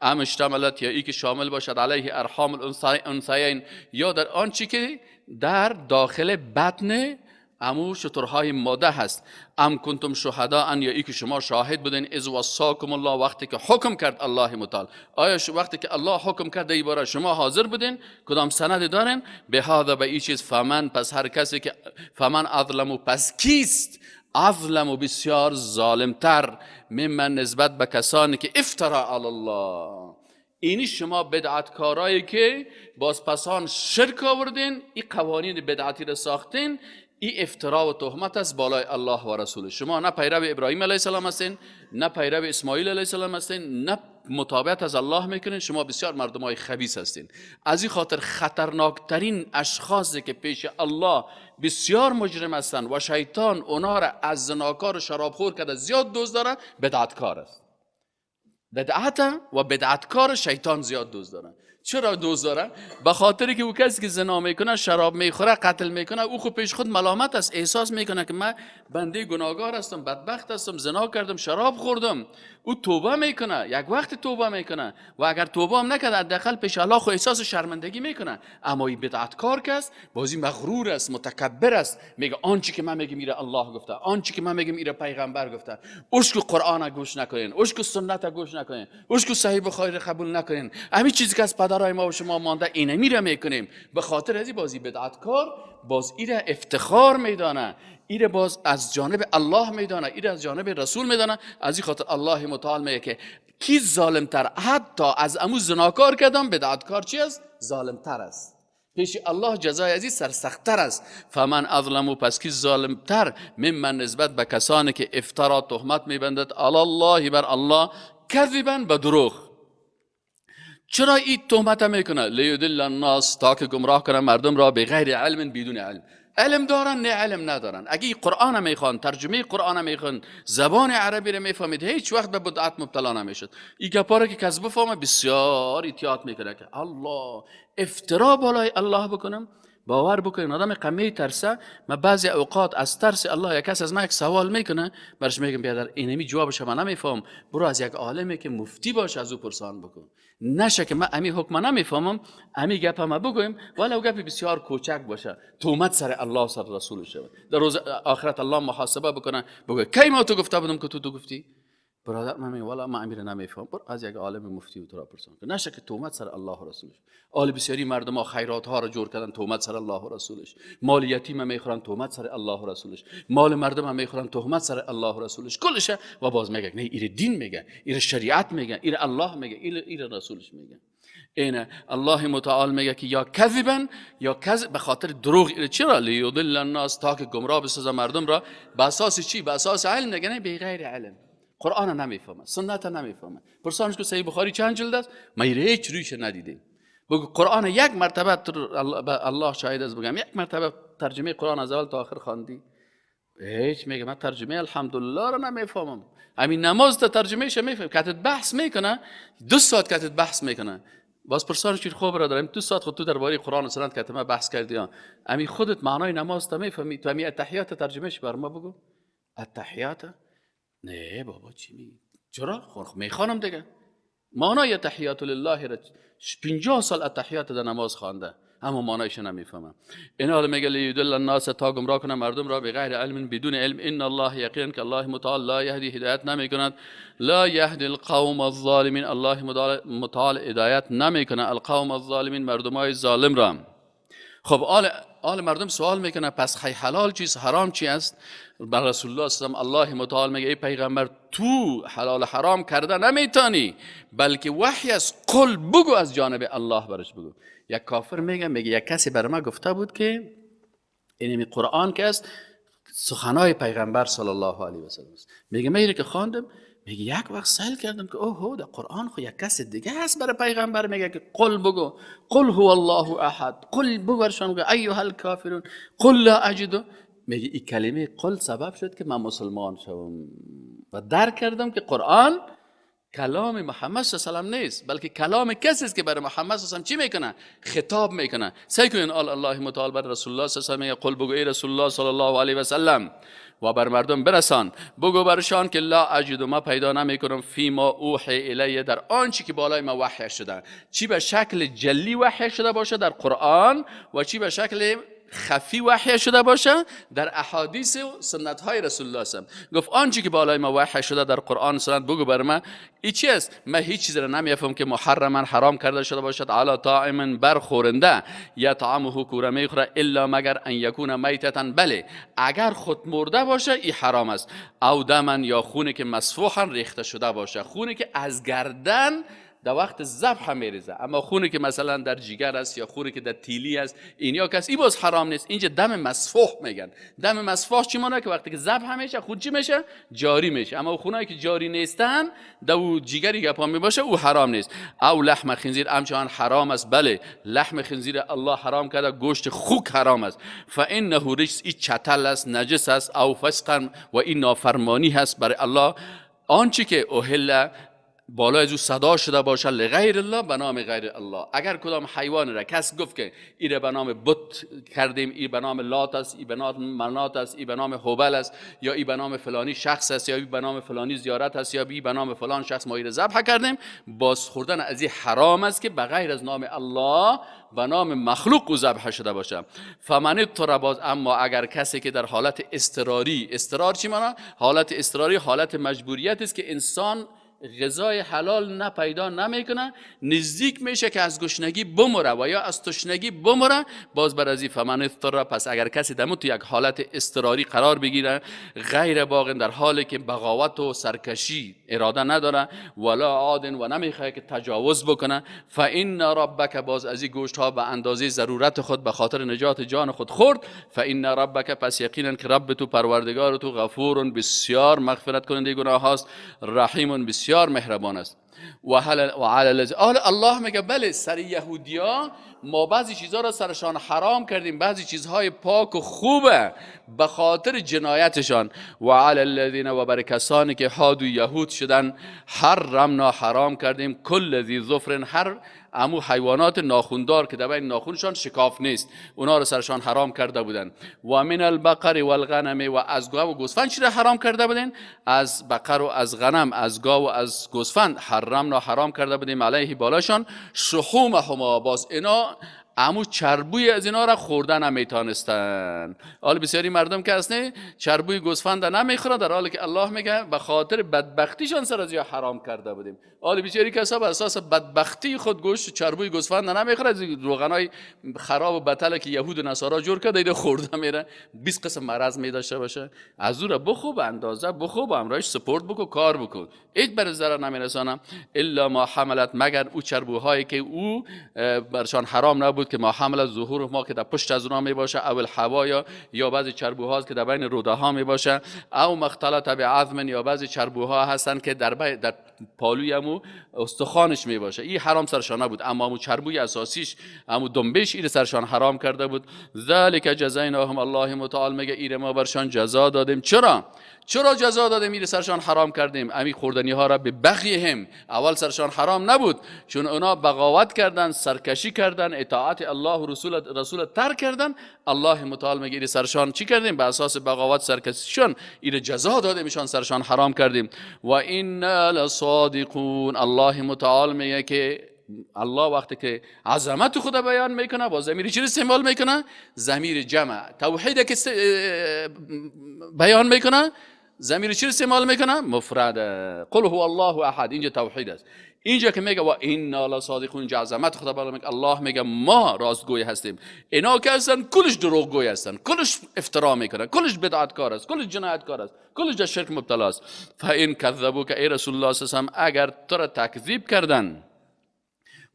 ام اشتملت، یا ای که شامل باشد علیه ارحام الانثیین، یا در آنچه که در داخل بطن امو شترهای ماده هست. ام کنتم شهداء، یا ای که شما شاهد بودین، اذ وصاکم الله، وقتی که حکم کرد الله متعال. آیا وقتی که الله حکم کرد ای باره شما حاضر بودین؟ کدام سند دارین؟ به هذا، به این چیز. فمن، پس هر کسی که، فمن اظلم، پس کیست اظلم و بسیار ظالمتر، ممن نسبت به کسانی که افترا علی الله. اینی شما بدعتکارایی که باز پسان شرک آوردین، این قوانین بدعتی را ساختین، این افترا و تهمت است بالای الله و رسول. شما نه پیرو ابراهیم علیه السلام هستین، نه پیرو اسماعیل علیه السلام هستین، نه متابعت از الله میکنین. شما بسیار مردم های خبیث هستین. از این خاطر خطرناکترین اشخاصی که پیش الله بسیار مجرم هستند و شیطان اونا را از زناکار و شرابخور کرده زیاد دوست داره، بدعتکار است. بدعت و بدعتکار شیطان زیاد دوست داره. چرا دوست داره؟ به خاطر که او کسی که زنا میکنه، شراب میخوره، قتل میکنه، او خود پیش خود ملامت است، احساس میکنه که من بنده گناهکار هستم، بدبخت هستم، زنا کردم، شراب خوردم. او توبه میکنه، یک وقت توبه میکنه و اگر توبه هم نکنه حداقل پیش الله خو احساس شرمندگی میکنه. اما این بدعتکار که است بازی مغرور است، متکبر است، میگه آنچه که من میگم ایره الله گفته، آنچه که من میگم ایره پیغمبر گفته. اشک قرآن گوش نکنین، اشک سنت گوش نکنین، اشک صحیح بخاری قبول نکنین، همین چیزی که از پدرای ما و شما مانده اینه میره میکنیم. به خاطر از این بازی بدعتکار باز ایره افتخار میدانه، ایره باز از جانب الله میدانه، ایره از جانب رسول میدانه. از این خاطر الله متعال میگه که کی ظالمتر، حتی از امو زناکار کردم بدعتکار چی است؟ ظالمتر است. پیش الله جزای از این سرسخت‌تر است. فمن اظلم، پس کی ظالمتر ممن نسبت به کسانی که افترا تهمت میبندد علی الله بر الله کذبا به دروغ. چرا این تهمت میکنه؟ لیدل الناس، تا که گمراه کنه مردم را به غیر علم، بدون علم. علم دارن نه علم ندارن. اگه قرآن میخوان، ترجمه قرآن میخوان، زبان عربی رو میفهمید، هیچ وقت به بدعت مبتلا نمیشد. این گپا رو که کس بفهمه بسیار احتیاط میکنه که الله افترا بالای الله بکنم. باور بکنین آدم قمی ترسه. من بعضی اوقات از ترس الله یک کس از من یک سوال میکنه، برش میگم بیادر اینمی جوابش من نمیفهم، برو از یک عالمی که مفتی باشه از او پرسان بکن. نشه که من امی حکم نمیفهمم، امی گپ ما بگویم ولو گپ بسیار کوچک باشه، تهمت سر الله سر رسول شود. در روز آخرت الله محاسبه بکنه، بگه کی ما تو گفته بودم که تو گفتی؟ برادر من میگم والا من امیر نمیفهم، برو از یک عالم مفتی تو را پرسان کن. نشه که تهمت سر الله و رسولش. آل بسیاری مردم ها خیرات ها را جور کردن تهمت سر الله و رسولش، مال یتیم میخورن تهمت سر الله و رسولش، مال مردم میخورن تهمت سر الله و رسولش، کلش. و باز میگه نه ایر دین میگه، ایر شریعت میگه، ایر الله میگه، ایر رسولش میگه. اینه الله متعال میگه که یا کذبن یا کذب به خاطر دروغ. چرا؟ لیضل الناس، تا که گمراه بسازه مردم را. به اساس چی؟ به اساس علم نگه، نه به غیر علم. قرآن نمیفهمه، سنت نمیفهمه. پرسانش که صحیح بخاری چند جلد است؟ ما هیچ رویش ندیدیم. بگو قرآن یک مرتبه، الله شاهد است بگم، یک مرتبه ترجمه قرآن از اول تا آخر خواندی؟ هیچ. میگه من ترجمه الحمدلله رو نمیفهمم. همین نماز تا ترجمهش میفهم. کتت بحث میکنه، 2 ساعت کتت بحث میکنه. باز پرسانش که خب برادرم 2 ساعت خود تو درباره قرآن و سنت کتت ما بحث کردی، همین خودت معنای نماز تا میفهمی؟ تو همین التحیات ترجمهش بر ما بگو. التحیات نه بابا چی میگی؟ چرا؟ خب میخوانم دیگه. معنای تحیات لله را 50 سال التحیات در نماز خوانده، اما معنایش نمیفهمم. این حال میگه لیدل الناس، تا گمراه کنه مردم را به غیر علم، بدون علم. ان الله یقین که الله متعال لا یهدی، هدایت نمیکند، لا یهدی القوم الظالمین، الله متعال هدایت نمیکنه القوم الظالمین، مردمای ظالم را. خب آل مردم سوال میکنه پس حلال چیست حرام چی است؟ بر رسول الله صلی الله متعال میگه ای پیغمبر تو حلال حرام کرده نمیتانی، بلکه وحی است، قل بگو، از جانب الله برش بگو. یک کافر میگه یک کسی بر ما گفته بود که اینمی قرآن که است سخنای پیغمبر صلی الله علیه و سلم است. میگه من که خواندم، میگه یک وقت سأل کردم که اوه در قرآن خو یک کس دیگه هست برای پیغمبر میگه که قل بگو، قل هو الله احد، قل بگو برشان بگو ایها الکافرون، قل لا اجد. میگه این کلمه قل سبب شد که من مسلمان شوم و درک کردم که قرآن کلام محمد صلی الله علیه و سلم نیست، بلکه کلام کسی است که برای محمد صلی الله علیه و سلم چی میکنه؟ خطاب میکنه. سعی کنین الله متعال بر رسول الله صلی الله علیه و سلم میگه قل بگو ای رسول الله صلی الله علیه و سلم و بر مردم برسان، بگو برشان که لا اجد، ما پیدا نمیکنم، فیما اوحی الی، در آنچه که بالای ما وحی شده، چی به شکل جلی وحی شده باشه در قرآن و چی به شکل خفی وحی شده باشه در احادیث و سنت های رسول الله صلی الله علیه و سلم. گفت آنچه که بالای ما وحی شده در قرآن سنت بگو بر من ای چی است؟ من هیچ چیز را نمیفهم که محرما حرام کرده شده باشد علی طاعم، بر خورنده، یطعمه کوره میخوره، الا مگر ان یکون میتتا، بله اگر خود مرده باشه ای حرام است، او دما، یا خونی که مسفوحا ریخته شده باشه، خونی که از گردن در وقت ذبح میریزه. اما خونی که مثلا در جیگر است یا خونی که در تیلی است، این یا کس ای باز حرام نیست. اینجا دم مسفوح میگن. دم مسفوح چی معنی؟ که وقتی که ذبح میشه خون چی میشه؟ جاری میشه. اما خونایی که جاری نیستن در جیگری گپا میباشه او حرام نیست. او لحم خنزیر همچنان حرام است. بله لحم خنزیر الله حرام کرده، گوشت خوک حرام است. فانه رجس، این چتل است، نجس است، او فسقا و این نافرمانی هست برای الله. آنچه که اهل بالای از او صدا شده باشه لغیر الله، به نام غیر الله. اگر کدام حیوان را کس گفت که ایره به نام بت کردیم، ای به نام لات است، ای به نام منات است، ای به نام هبل است، یا ای به نام فلانی شخص است، یا ای به نام فلانی زیارت است، یا ای به نام فلان شخص ما ایره ذبح کردیم، باز خوردن از این حرام است که به غیر از نام الله به نام مخلوق او ذبح شده باشه. فمن اضطر باز، اما اگر کسی که در حالت اضطراری، اضطرار چی معنا؟ حالت اضطراری حالت مجبوریت است که انسان غذای حلال نه پیدا نمیکنه، نزدیک میشه که از گشنگی بمره و یا از تشنگی بمره، باز بر از این فمن اضطر، پس اگر کسی دمو تو یک حالت اضطراری قرار بگیره، غیر باغ، در حالی که بغاوت و سرکشی اراده نداره، ولا عاد، و نمیخواد که تجاوز بکنه، فان ربک، باز از این گوشت ها به اندازه ضرورت خود به خاطر نجات جان خود خورد، فان ربک، پس یقینا که رب تو پروردگار تو غفور، بسیار مغفرت کننده گناه هاست، رحیم، بسیار مهربان است. و علی الله میگه بله سر یهودیا ما بعضی چیزها را سرشان حرام کردیم، بعضی چیزهای پاک و خوبه به خاطر جنایتشان. و علی الذین، و بر کسانی که هادو یهود شدن، حرمنا، حرام کردیم، کل ذی ظفر، هر امو حیوانات ناخوندار که در بین ناخونشان شکاف نیست، اونا رو سرشان حرام کرده بودن. و من البقر والغنم، و از گاو و گوسفند چی را حرام کرده بودن؟ از بقر و از غنم، از گاو و از گوسفند حرمنا، حرام کرده بودیم علیه بالاشان شحومهما، باز اینا امو چربوی از اینا را خوردن نمیتانستن. حالا بسیاری مردم که اصلا چربوی گوسفند نمیخورن، در حالی که الله میگه به خاطر بدبختیشان سر از یا حرام کرده بودیم. حالا بسیاری کسا بر اساس بدبختی خود گوشت چربوی گوسفند نمیخوره، از روغنای خراب و بتل که یهود و نصارا جور کرده اینا خورده میره، 20 قسم مرض می داشته باشه. از او را بخو به اندازه بخو، با همراهش سپورت بکو، کار بکن، هیچ بر ضرر نمیرسانم. الا ما حملت، مگر او چربوهایی که او برشان حرام نبود که ما حمل ظهور ما که در پشت از اونا می باشه، او الحوایا، یا بعضی چربوها که در بین روده ها می باشه، او مختلط به عظم، یا بعضی چربوها هستن که در پالوی امو استخوانش می باشه. این حرام سرشان نبود، اما امو چربوی اساسیش، امو دنبش، این سرشان حرام کرده بود. ذالک جزیناهم، الله متعال میگه ایر ما برشان جزا دادیم. چرا؟ چرا جزا دادیم؟ ایر سرشان حرام کردیم امی خوردنی ها را به بغیهم، اول سرشان حرام نبود، چون اونا بغاوت کردن، سرکشی کردن، اطاعت الله و رسول ترک کردن. الله متعال میگه ایر سرشان چی کردیم؟ به اساس بغاوت سرکشیشون ایر جزا دادیم، ایشان سرشان حرام کردیم. و انا لصادقون، الله متعال میگه که الله وقتی که عظمت خود بیان میکنه با ضمیر چی استعمال میکنه؟ ضمیر جمع. توحید که بیان میکنه ضمیر چی استعمال میکنه؟ مفرد. قل هو الله احد، اینجا توحید است. اینجا که میگه و انا لصادقون، اینجا عظمت خدا بیان میکنه. الله میگه ما راستگوی هستیم، اینا که هستن کلش دروغگوی هستن، کلش افترا میکنن، کلش بدعتکار است، کلش جنایتکار است، کلش در شرک مبتلا است. فان کذبوک، ای رسول الله صلی الله علیه و سلم، اگر تو را تکذیب کردن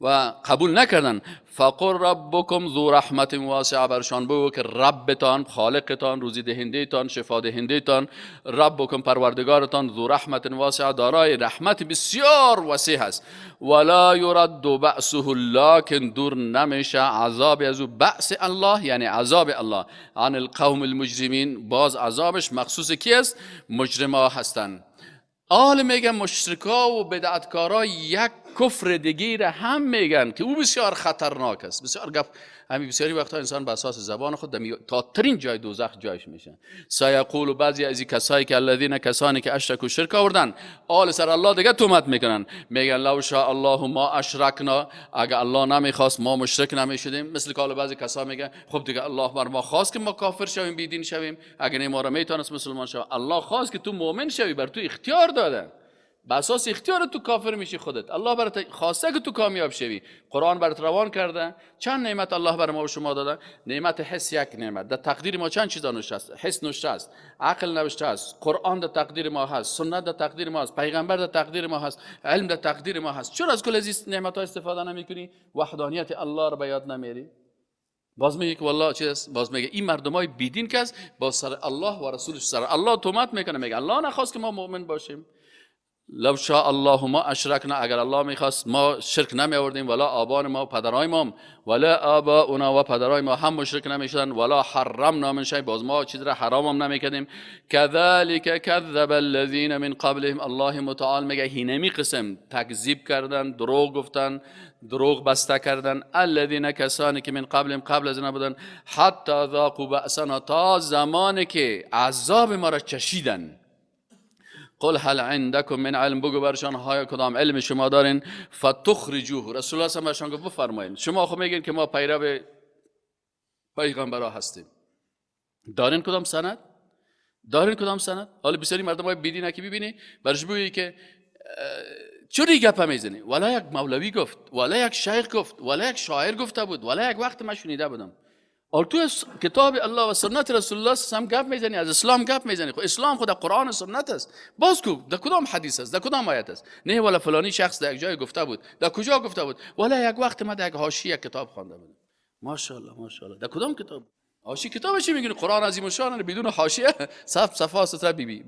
و قبول نکردن، فقل ربکم ذو رحمت واسعه، برشان بگو که ربتان، خالقتان، روزی دهندهتان، شفا دهندهتان، ربکم پروردگارتان، ذو رحمت واسعه، دارای رحمت بسیار وسیع است. ولا یرد بأسه، لکن دور نمیشه عذاب از او، بأس الله یعنی عذاب الله، عن القوم المجرمین، باز عذابش مخصوص کی است؟ مجرما هستند. آل میگن مشرکا و بدعتکارا یک کفر دیگه را هم میگن که او بسیار خطرناک است، بسیار گپ. همین بسیاری وقتا انسان به اساس زبان خود تا ترین جای دوزخ جایش میشه. سیقول، بعضی از این کسایی که الذین، کسانی که اشرکوا، شرک آوردن، آل سر الله دیگه تهمت میکنن، میگن لو شاء الله ما اشرکنا، اگه الله نمیخواست ما مشرک نمیشدیم. مثل که بعضی کسا میگن خب دیگه الله بر ما خواست که ما کافر شویم، بی دین شویم، اگه نه ما را میتونست مسلمان شویم. الله خواست که تو مؤمن شوی، بر تو اختیار داده، به اساس اختیار تو کافر میشی خودت. الله برات خواسته که تو کامیاب شوی، قرآن برات روان کرده. چند نعمت الله بر ما و شما داده؟ نعمت حس یک نعمت، در تقدیر ما چند چیزا نوشته است؟ حس نوشته است، عقل نوشته است، قرآن در تقدیر ما هست، سنت در تقدیر ما هست، پیغمبر در تقدیر ما هست، علم در تقدیر ما هست. چرا از کل از این نعمت ها استفاده نمیکنی؟ وحدانیت الله رو به یاد نمیاری؟ باز میگه که والله چیز است؟ باز میگه این مردمای بیدین که است، باز سر الله و رسولش، سر الله تهمت میکنه، میگه الله نخواست که ما مؤمن باشیم. لو شاء الله ما اشرکنا، اگر الله میخواست ما شرک نمی آوردیم، ولا آبان ما و پدرای ما، ولا آباؤنا و پدرای ما هم مشرک نمیشدن، ولا حرمنا من شیء، باز ما چیز را حرام هم نمیکردیم. كذلك كذب الذين من قبلهم، الله متعال میگه هینمی قسم تکذیب کردن، دروغ گفتن، دروغ بسته کردن، الذين کسانی که من قبلهم قبل از اینا بودن، حتی ذاقوا بأسنا، تا زمانی که عذاب ما را چشیدن. قل هل عندكم من علم، بگو برشان های کدام علم شما دارین، فتخرجوه، رسول الله صلی الله علیه و گفت بفرمایین شما خب میگین که ما پیرو پیغمبرا هستیم، دارین کدام سند؟ دارین کدام سند؟ حالا بسیاری مردم های بیدینه که ببینی برش بگویی که چرا گپ میزنی؟ ولا یک مولوی گفت، ولا یک شیخ گفت، ولا یک شاعر گفته بود، ولا یک وقت من شنیده بودم. حال تو از کتاب الله و سنت رسول الله صلی الله علیه و گپ میزنی، از اسلام گپ میزنی، خب اسلام خود قرآن و سنت است، باز کو در کدام حدیث است، در کدام آیت است؟ نه ولا فلانی شخص در یک جای گفته بود، در کجا گفته بود؟ ولا یک وقت ما در یک حاشیه کتاب خوانده بودم. ماشاءالله ماشاءالله، در کدام کتاب؟ حاشیه کتاب چی میگن؟ قرآن عظیم الشان بدون حاشیه صف صفا ستر بی بی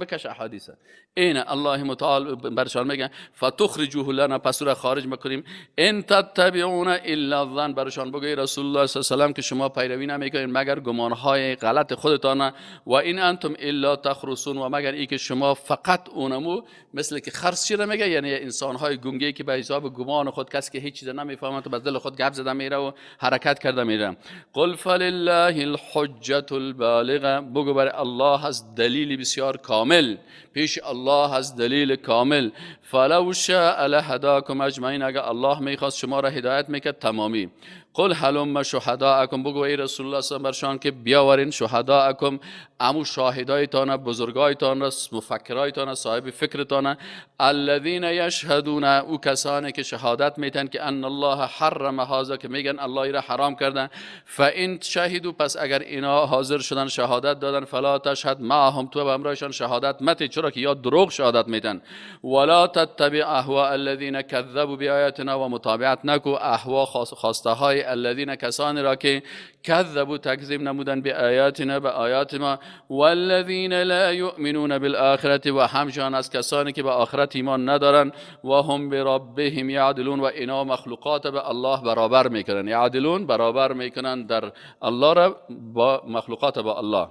بکش احادیث. این الله متعال برشان میگن فتخرجوه لنا، پس را خارج میکنیم. ان تتبعون الا الظن، برشان بگوی رسول الله صلی الله علیه و سلم که شما پیروی نمیکنین مگر گمانهای غلط خودتان، و این انتم الا تخرصون، و مگر ای که شما فقط اونمو مثل که خرس چی میگه، یعنی انسانهای گنگی که به حساب گمان خود کسی که هیچ چیز نمیفهمند تو بس دل خود گپ زده میره و حرکت کرده میره. قل فلله الحجة البالغه، بگو بر الله هست دلیل بسیار کامل، پیش الله هست دلیل کامل. فلو شاء لهداکم اجمعین، اگر الله میخواست شما را هدایت میکرد تمامی. قل هلم شهداءکم، بگو ای رسول الله صلی الله علیه و برشان که بیاورین شهداءکم، امو شاهدایتان، بزرگایتان، مفکرایتان، صاحب فکرتان، الذین یشهدون، او کسانی که شهادت میتن که ان الله حرم هذا، که میگن الله را حرام کردن. فان شهدوا، پس اگر اینا حاضر شدن شهادت دادن، فلا تشهد معهم، تو به همراهشان شهادت مته، چرا که یا دروغ شهادت میتن. ولا تتبع اهواء الذین کذبوا بآیاتنا، و متابعت نکو اهوا خواسته های الذین کسانی را که کذبوا تکذیب نمودن به آیاتنا، به آیات ما، والذین لا یؤمنون بالآخرة، و همچنان از کسانی که به آخرت ایمان ندارن، و هم بربهم یعدلون، و اینا مخلوقات به الله برابر میکنن، یعدلون برابر میکنن در الله را با مخلوقات با الله.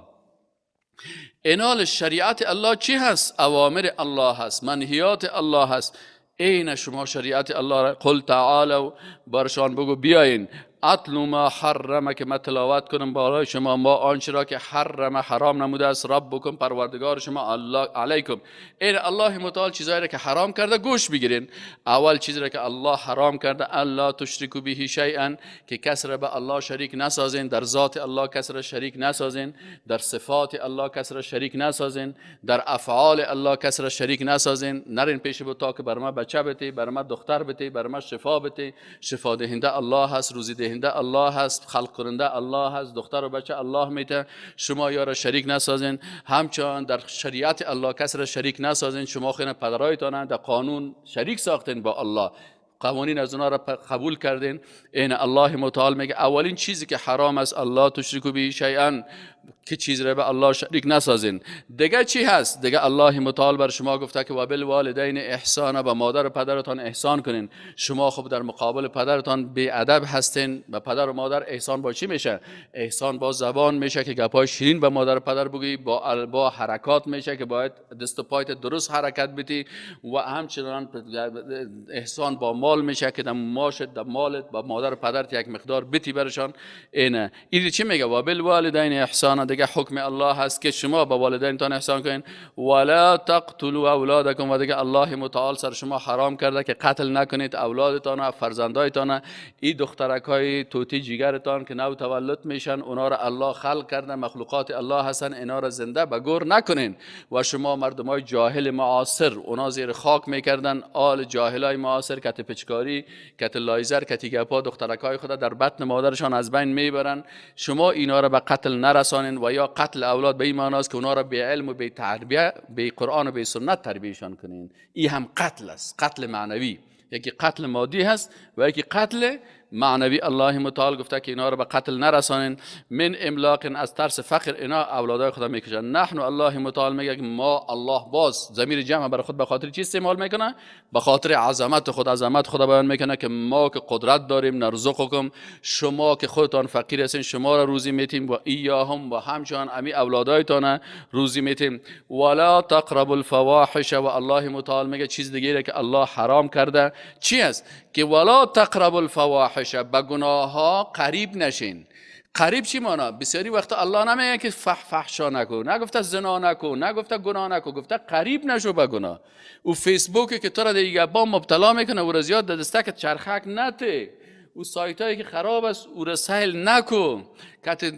اینال شریعت الله چی هست؟ اوامر الله هست، منهیات الله هست. این شما شریعت الله را قل تعالوا، برشان بگو بیاین، اتلو ما حرم، که ما تلاوت کنم برای شما ما آنچه را که حرم حرام نموده است ربکم پروردگار شما الله علیکم. این الله متعال چیزایی را که حرام کرده گوش بگیرین. اول چیزی را که الله حرام کرده، الا تشرکوا به شیئا، که کس را به الله شریک نسازین، در ذات الله کس را شریک نسازین، در صفات الله کس را شریک نسازین، در افعال الله کس را شریک نسازین. نرین پیش بتا که بر ما بچه بتی، بر ما دختر بتی، بر ما شفا بتی. شفا دهنده الله هست، روزی دهنده الله هست، خلق کننده الله هست، دختر و بچه الله میته، شما یارا شریک نسازین. همچنان در شریعت الله کس را شریک نسازین. شما خیلی پدرایتان در قانون شریک ساختین با الله، قوانین از اونا را قبول کردین. این الله متعال میگه اولین چیزی که حرام است الله تشرکو به شیئا، که چیز را به الله شریک نسازین. دیگه چی هست؟ دیگه الله متعال بر شما گفته که و بالوالدین احسان، با مادر و پدرتان احسان کنین. شما خب در مقابل پدرتان بی ادب هستین. با پدر و مادر احسان با چی میشه؟ احسان با زبان میشه که گپای شیرین به مادر و پدر بگی، با حرکات میشه که باید دست و پایت درست حرکت بدی، و همچنان احسان با مال میشه که در ماشت در مالت با مادر و پدرت یک مقدار بتی برشان. اینه این چی میگه؟ و بالوالدین احسان. دیگه حکم الله هست که شما با والدینتان احسان کنین. ولا تقتلوا اولادکم، و دیگه الله متعال سر شما حرام کرده که قتل نکنید اولادتان و فرزندایتان. این دخترک های توتی جیگرتان که نو تولد میشن، اونا را الله خلق کرده، مخلوقات الله هستن، اینا را زنده به گور نکنین. و شما مردمای جاهل معاصر، اونا زیر خاک میکردن، آل جاهلای معاصر کت پچکاری، کت لایزر، کت گپا دخترک های خود در بطن مادرشان از بین میبرن. شما اینا را به قتل نرسانین. و یا قتل اولاد به این معنی است که اونا را به علم و به تربیه، به قرآن و به سنت تربیهشان کنین. این هم قتل است، قتل معنوی. یکی قتل مادی هست و یکی قتل معنوی الله متعال گفته که اینا رو به قتل نرسانین. من املاق، از ترس فقر اینا اولادای خدا میکشن. نحن الله متعال میگه که ما الله، باز ضمیر جمع برای خود به خاطر چی استعمال میکنه؟ به خاطر عظمت خود، عظمت خدا بیان میکنه که ما که قدرت داریم، نرزقکم، شما که خودتان فقیر هستین شما را روزی میتیم، و ایاهم و همچنان امی اولادایتان روزی میتیم. ولا تقربوا الفواحش، و الله متعال میگه چیز دیگه که الله حرام کرده چی است؟ که ولا تقربوا الفواحش، به گناه ها قریب نشین. قریب چی مانا؟ بسیاری وقتا الله نمیگه که فحشا نکو، نگفته زنا نکو، نگفته گناه نکو، گفته قریب نشو به گناه. او فیسبوک که تو را دیگه با مبتلا میکنه او را زیاد دستک چرخک نته، او سایت هایی که خراب است او را سیل نکو، که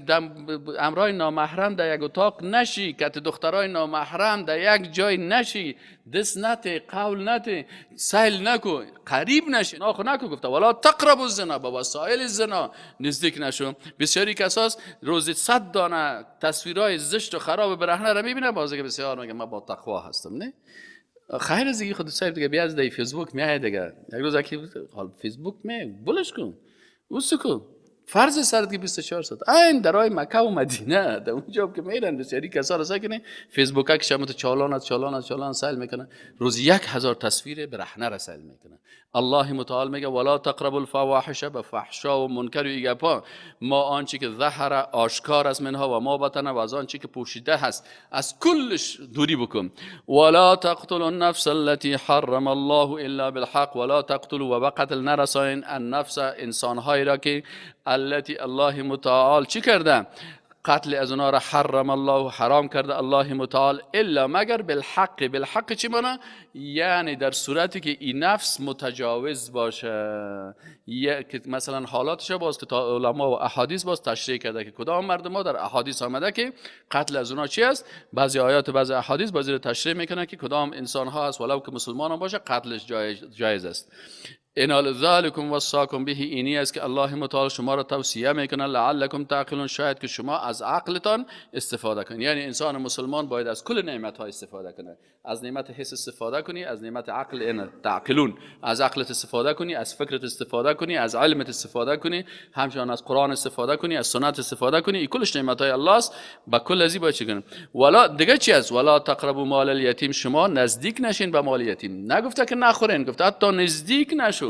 امرای نامحرم در یک اتاق نشی، که دخترای نامحرم در یک جای نشی، دست نته، قول نته، سیل نکو، قریب نشی، ناخو نکو. گفته ولا تقربوا الزنا، با وسایل زنا نزدیک نشو. بسیاری کساس روزی 100 دانه تصویرای زشت و خراب برهنه را میبینه، بازی که بسیار میگه من با تقوا هستم. نه خیر از دیگه خود صاحب دیگه بیاز در فیسبوک میای دیگه، یک روز یکی حال فیسبوک می بلش کن اوسکو فرض سرت که 24 ساعت این درای مکه و مدینه در اونجا که میرن بسیاری کسا را سکنه فیسبوک که شما چالان از چالان از چالان سیل میکنه، روز 1000 تصویر برهنه را سیل میکنه. الله متعال میگه ولا تقربوا الفواحش، به فحشا و منکر و ایگپا، ما آنچه که ظهر آشکار از منها و ما بطن و از آنچه که پوشیده هست از کلش دوری بکن. ولا تقتلوا النفس التي حرم الله الا بالحق، ولا تقتلوا و به قتل نرساین النفس، انسانهایی را که التي الله متعال چی کرده؟ قتل از اونها را حرم الله، حرام کرده الله متعال، الا مگر بالحق. بالحق چی معنی؟ یعنی در صورتی که این نفس متجاوز باشه، که مثلا حالاتش باز که تا علما و احادیث باز تشریح کرده که کدام مردم ها در احادیث آمده که قتل از اونها چی است، بعضی آیات و بعضی احادیث بازی رو تشریح میکنه که کدام انسان ها است ولو که مسلمان هم باشه قتلش جایز است. ان ذلکم وصاکم به، اینی است که الله متعال شما را توصیه میکنه، لعلکم تعقلون، شاید که شما از عقلتان استفاده کنید. یعنی انسان مسلمان باید از کل نعمت ها استفاده کنه، از نعمت حس استفاده کنی، از نعمت عقل، ان تعقلون، از عقلت استفاده کنی، از فکرت استفاده کنی، از علمت استفاده کنی، همچنان از قرآن استفاده کنی، از سنت استفاده کنی. این کلش نعمت های الله است. با کل ازی باید چی کنیم؟ ولا دیگه چی است؟ ولا تقربوا مال الیتیم، شما نزدیک نشین به مال یتیم. نگفته که نخورین، گفته حتی نزدیک نشو.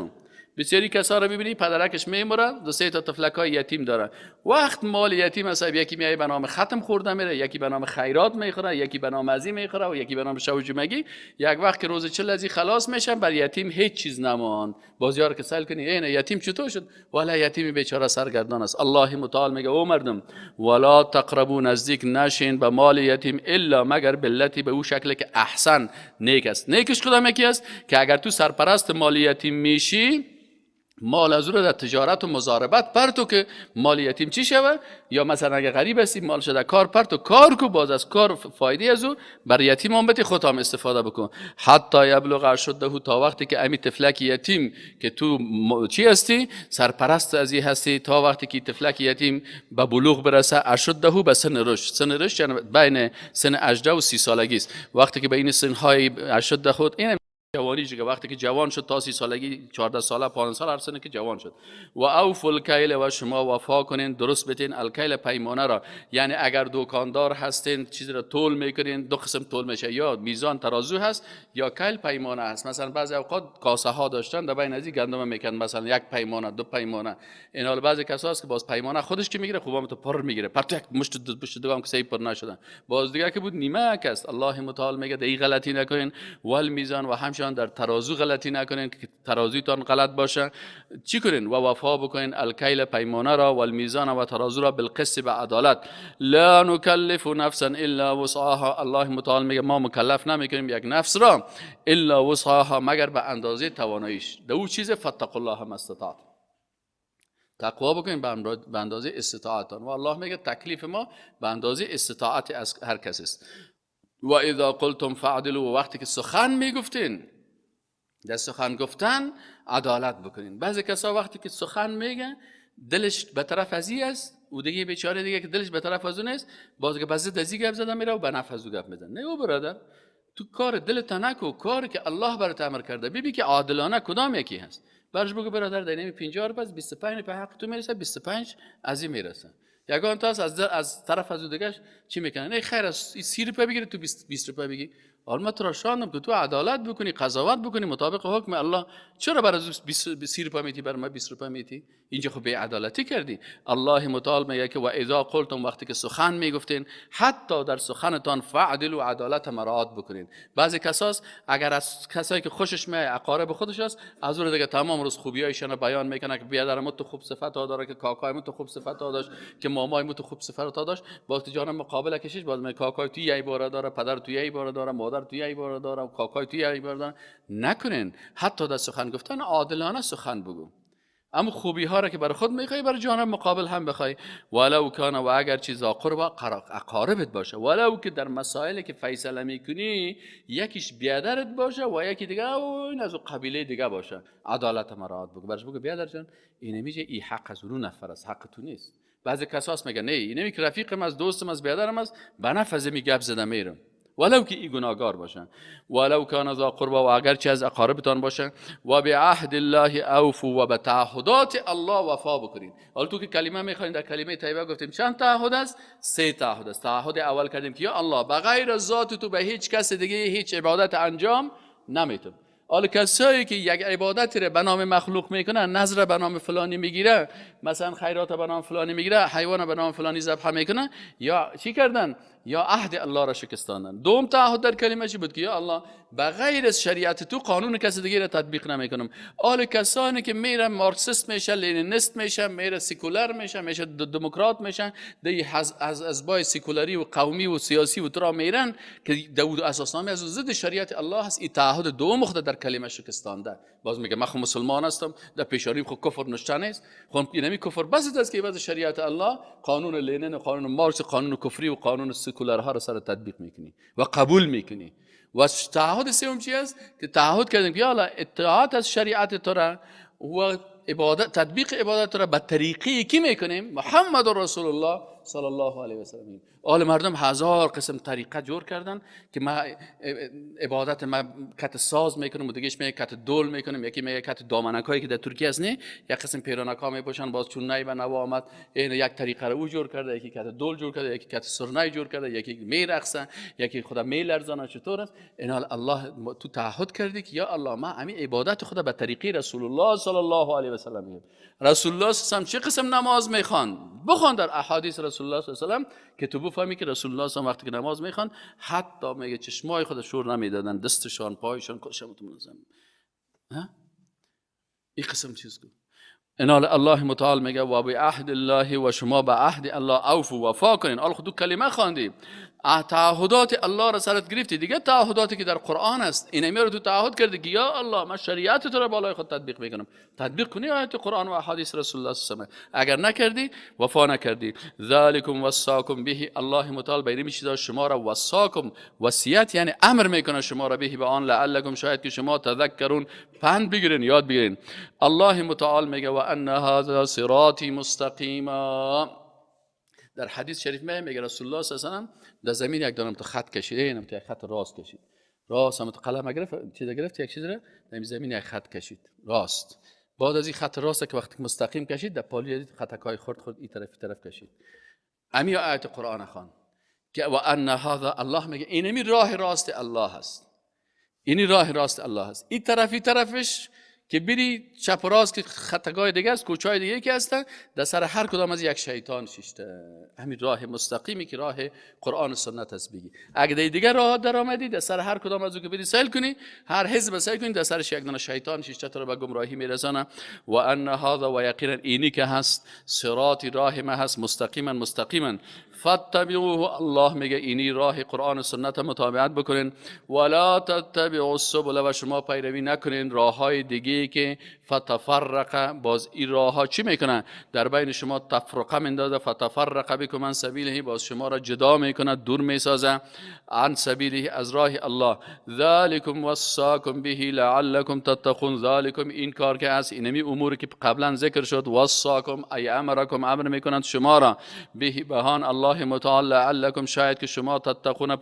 بسیاری کسا رو ببینی پدرکش میمره، دو سه تا طفلکای یتیم داره، وقت مال یتیم است، یکی میای به نام ختم خورده میره، یکی به نام خیرات میخوره، یکی به نام ازی میخوره و یکی به نام شو جمعگی. یک وقت که روز 40 ازی خلاص میشن بر یتیم هیچ چیز نماند. بازیار که سیل کنی این یتیم چطور شد؟ والا یتیم بیچاره سرگردان است. الله متعال میگه او مردم ولا تقربوا، نزدیک نشین به مال یتیم الا مگر بالتی، به او شکل که احسن نیک است. نیکش کدام یکی است؟ که اگر تو سرپرست مال یتیم میشی، مال از او را در تجارت و مضاربت پرتو که مال یتیم چی شوه، یا مثلا اگه غریب هستی مال شده کار پرتو کار کو، باز از کار فایده از او بر یتیم هم بتی خود هم استفاده بکن. حتی یبلغ اشده، تا وقتی که امی طفلک یتیم که تو چی هستی سرپرست از ای هستی، تا وقتی که طفلک یتیم به بلوغ برسه، اشده به سن رشد، سن رشد یعنی بین سن 18 و 30 سالگی است. وقتی که بین سنهای اشده خود این جوانی که وقتی که جوان شد تا 30 سالگی، 14 ساله، 15 ساله، هر سنه که جوان شد. و اوفوا الکیل، و شما وفا کنین، درست بتین الکیل پیمانه را. یعنی اگر دکاندار هستین چیز را تول میکنین، دو قسم تول میشه، یا میزان ترازو هست یا کیل پیمانه هست. مثلا بعضی اوقات کاسه ها داشتن در بین ازی گندم میکن، مثلا یک پیمانه، دو پیمانه. این حال بعضی کسا هست که باز پیمانه خودش که میگیره خوبم تو پر میگیره، پر تو یک مشت دو دو هم که پر نشدن، باز دیگه که بود نیمه است. الله متعال میگه در این غلطی نکنین. ول میزان، و همچنان در ترازو غلطی نکنین که ترازویتان غلط باشه. چی کنین؟ و وفا بکنین الکیل پیمانه را، والمیزان و ترازو را، بالقسط به عدالت. لا نکلف نفسا الا وسعها، الله متعال میگه ما مکلف نمیکنیم یک نفس را الا وسعها، مگر به اندازه تواناییش. در او چیز فتقوا الله ما استطعت، تقوا بکنیم به اندازه استطاعتان. و الله میگه تکلیف ما به اندازه استطاعت از هر کس است. و اذا قلتم فعدلوا، و وقتی که سخن میگفتین، در سخن گفتن عدالت بکنین. بعضی کسا وقتی که سخن میگن دلش به طرف ازی است، و دیگه بیچاره دیگه که دلش به طرف از اون است، باز که بعضی ازی گپ زدن میره و به نفع از او گپ میزنه. نه او برادر، تو کار دلت نکو، کاری که الله برات امر کرده ببین که عادلانه کدام یکی هست. برش بگو برادر در اینمی 50 روپیه 25 روپیه حق تو میرسه، 25 از این میرسه. یگان تا از طرف از دیگهش چی میکنه؟ نه خیر، از 30 روپیه بگیری تو 20 روپیه بگی. حالا ما تو را شاندم که تو عدالت بکنی، قضاوت بکنی مطابق حکم الله. چرا برای 30 روپیه میتی برای ما 20 روپیه میتی؟ اینجا خب بی‌عدالتی کردی. الله متعال میگه که و اذا قلتم، وقتی که سخن میگفتین حتی در سخنتان فعدل و عدالت مراعات بکنین. بعضی کساس اگر از کسایی که خوشش میاد اقارب خودش است، از اون دیگه تمام روز خوبیایشان بیان میکنه که بیادرم تو خوب صفت ها داره، که کاکای تو خوب صفت ها داشت، که مامای تو خوب صفت ها داشت. باز جانم مقابل کشش باز می کاکای تو یه بار داره، پدر تو یه بار داره، مادر تو یه بار داره، کاکای تو یه بار داره. نکنین، حتی در سخن گفتن عادلانه سخن بگو. اما خوبی ها را که برای خود میخوای برای جانب مقابل هم بخوای. ولو کان، و اگر چیز قرب اقاربت باشه، ولو که در مسائلی که فیصله میکنی یکیش بیادرت باشه و یکی دیگه این از قبیله دیگه باشه، عدالت مراعات بگو. برش بگو بیادر جان این میشه، این حق از اون نفر است، حق تو نیست. بعضی کساس میگن نه اینمی که رفیقم از دوستم از بیادرم است، به نفذ می گپ زده میرم، ولو که ای گناهگار باشن. ولو کان ذا قربا، و اگرچه از اقاربتان باشه. و بعهد الله اوفوا، و به تعهدات الله وفا بکنید. حالا تو که کلمه میخواین در کلمه طیبه گفتیم چند تعهد است؟ 3 تعهد است. تعهد اول کردیم که یا الله بغیر ذات تو به هیچ کس دیگه هیچ عبادت انجام نمیتم. حالا کسایی که یک عبادت رو به نام مخلوق میکنن، نذر به نام فلانی میگیره، مثلا خیرات به نام فلانی میگیره، حیوان به نام فلانی ذبح میکنه، یا چی کردن؟ یا عهد الله را شکستاندن. دوم تعهد در کلمه چی بود؟ که یا الله به غیر از شریعت تو قانون کسی دیگه را تطبیق نمیکنم. حالا کسانی که میره مارکسیست میشه، لنینیست میشه، میره سکولار میشه، میشه دموکرات میشه، دی از بای سکولاری و قومی و سیاسی و ترا میرن که داود اساسنامه از ضد شریعت الله هست. این تعهد دوم خود در کلمه شکستانده. باز میگه من خو مسلمان هستم، در پیشانی خو کفر نشته نیست، خو اینمی کفر بس است که بعد شریعت الله قانون لنین و قانون مارکس، قانون کفری و قانون سکولارها را سر تطبیق میکنی و قبول میکنی. و تعهد سوم چی است؟ که تعهد کردیم که یا الله اطاعت از شریعت تو را و عبادت، تطبیق عبادت را به طریقی کی میکنیم؟ محمد رسول الله صلی الله علیه و سلم. آل مردم هزار قسم طریقه جور کردن که ما عبادت ما کت ساز میکنیم و دیگهش میگه کت دول میکنیم، یکی میگه کت دامنکایی که در ترکیه است نه، یک قسم پیرانک ها میپوشن، باز چون نی به نوا آمد این یک طریقه رو او جور کرده، یکی کت دول جور کرده، یکی کت سرنای جور کرده، یکی میرقصه، یکی خدا میلرزانه. چطور است؟ این حال الله تو تعهد کردی که یا الله ما همین عبادت خدا به طریقه رسول الله صلی الله علیه و سلم. رسول الله صلی الله علیه و سلم چه قسم نماز میخوان؟ بخوان در احادیث رسول الله صلی الله علیه و سلم که تو بفهمی که رسول الله صلی الله علیه و وقتی که نماز میخوان حتی میگه چشمای خود شور نمیدادن، دستشان پایشان کلشان منظم. ها این قسم چیز کو. ان الله متعال میگه و بعهد الله، و شما به عهد الله اوفوا، وفا کنین. حالا خود کلمه خواندی، تعهدات الله را سرت گرفتی، دیگه تعهداتی که در قرآن است اینمی رو تو تعهد کردی که یا الله من شریعت تو را بالای خود تطبیق میکنم. تطبیق کنی آیات قرآن و احادیث رسول الله صلی الله علیه و سلم. اگر نکردی وفا نکردی. ذالکم وصاکم به، الله متعال به این چیزا شما را وصاکم، وصیت یعنی امر میکنه شما را، به آن لعلکم، شاید که شما تذکرون، پند بگیرین، یاد بگیرین. الله متعال میگه و ان هذا صراطی مستقیما. در حدیث شریف میگه رسول الله صلی الله علیه و سلم در زمین یک دانم تو خط کشید، اینم تو یک خط راست کشید، راست هم تو قلم گرفت، چیز گرفت، یک چیز را در زمین یک خط کشید راست. بعد از این خط راست که وقتی مستقیم کشید در پالی خطکای خرد خرد این طرف این طرف کشید. امی آیت قرآن خوان که و ان هذا، الله میگه اینمی راه راست الله هست، اینی راه راست الله هست. این طرف این طرفش که بری چپ و راست که خطگاه دیگه است، کوچهای دیگه که هستن، در سر هر کدام از یک شیطان شیشته. همین راه مستقیمی که راه قرآن و سنت است بگی. اگه دیگه راه در آمدی در سر هر کدام از او که بری سیل کنی، هر حزب سیل کنی، در سرش یک دانه شیطان شیشته تو رو به گمراهی میرسانه. و ان هذا، و یقینا اینی که هست صراط، راه ما هست، مستقیما مستقیما فاتبعوه، الله میگه اینی راه قرآن و سنت متابعت بکنین. ولا تتبعوا السبل، و شما پیروی نکنین راههای دیگه که فتفرق، باز این راه ها چی میکنن؟ در بین شما تفرقه میندازه. فتفرق بكم عن سبیله، باز شما را جدا میکنه، دور میسازه، عن سبیله، از راه الله. ذالکم وصاکم به لعلکم تتقون. ذالکم، این کار که است، اینمی اموری که قبلا ذکر شد، وصاکم ای امرکم، امر میکنند شما را، به بهان الله متعال، لعلکم، شاید که شما تتقون،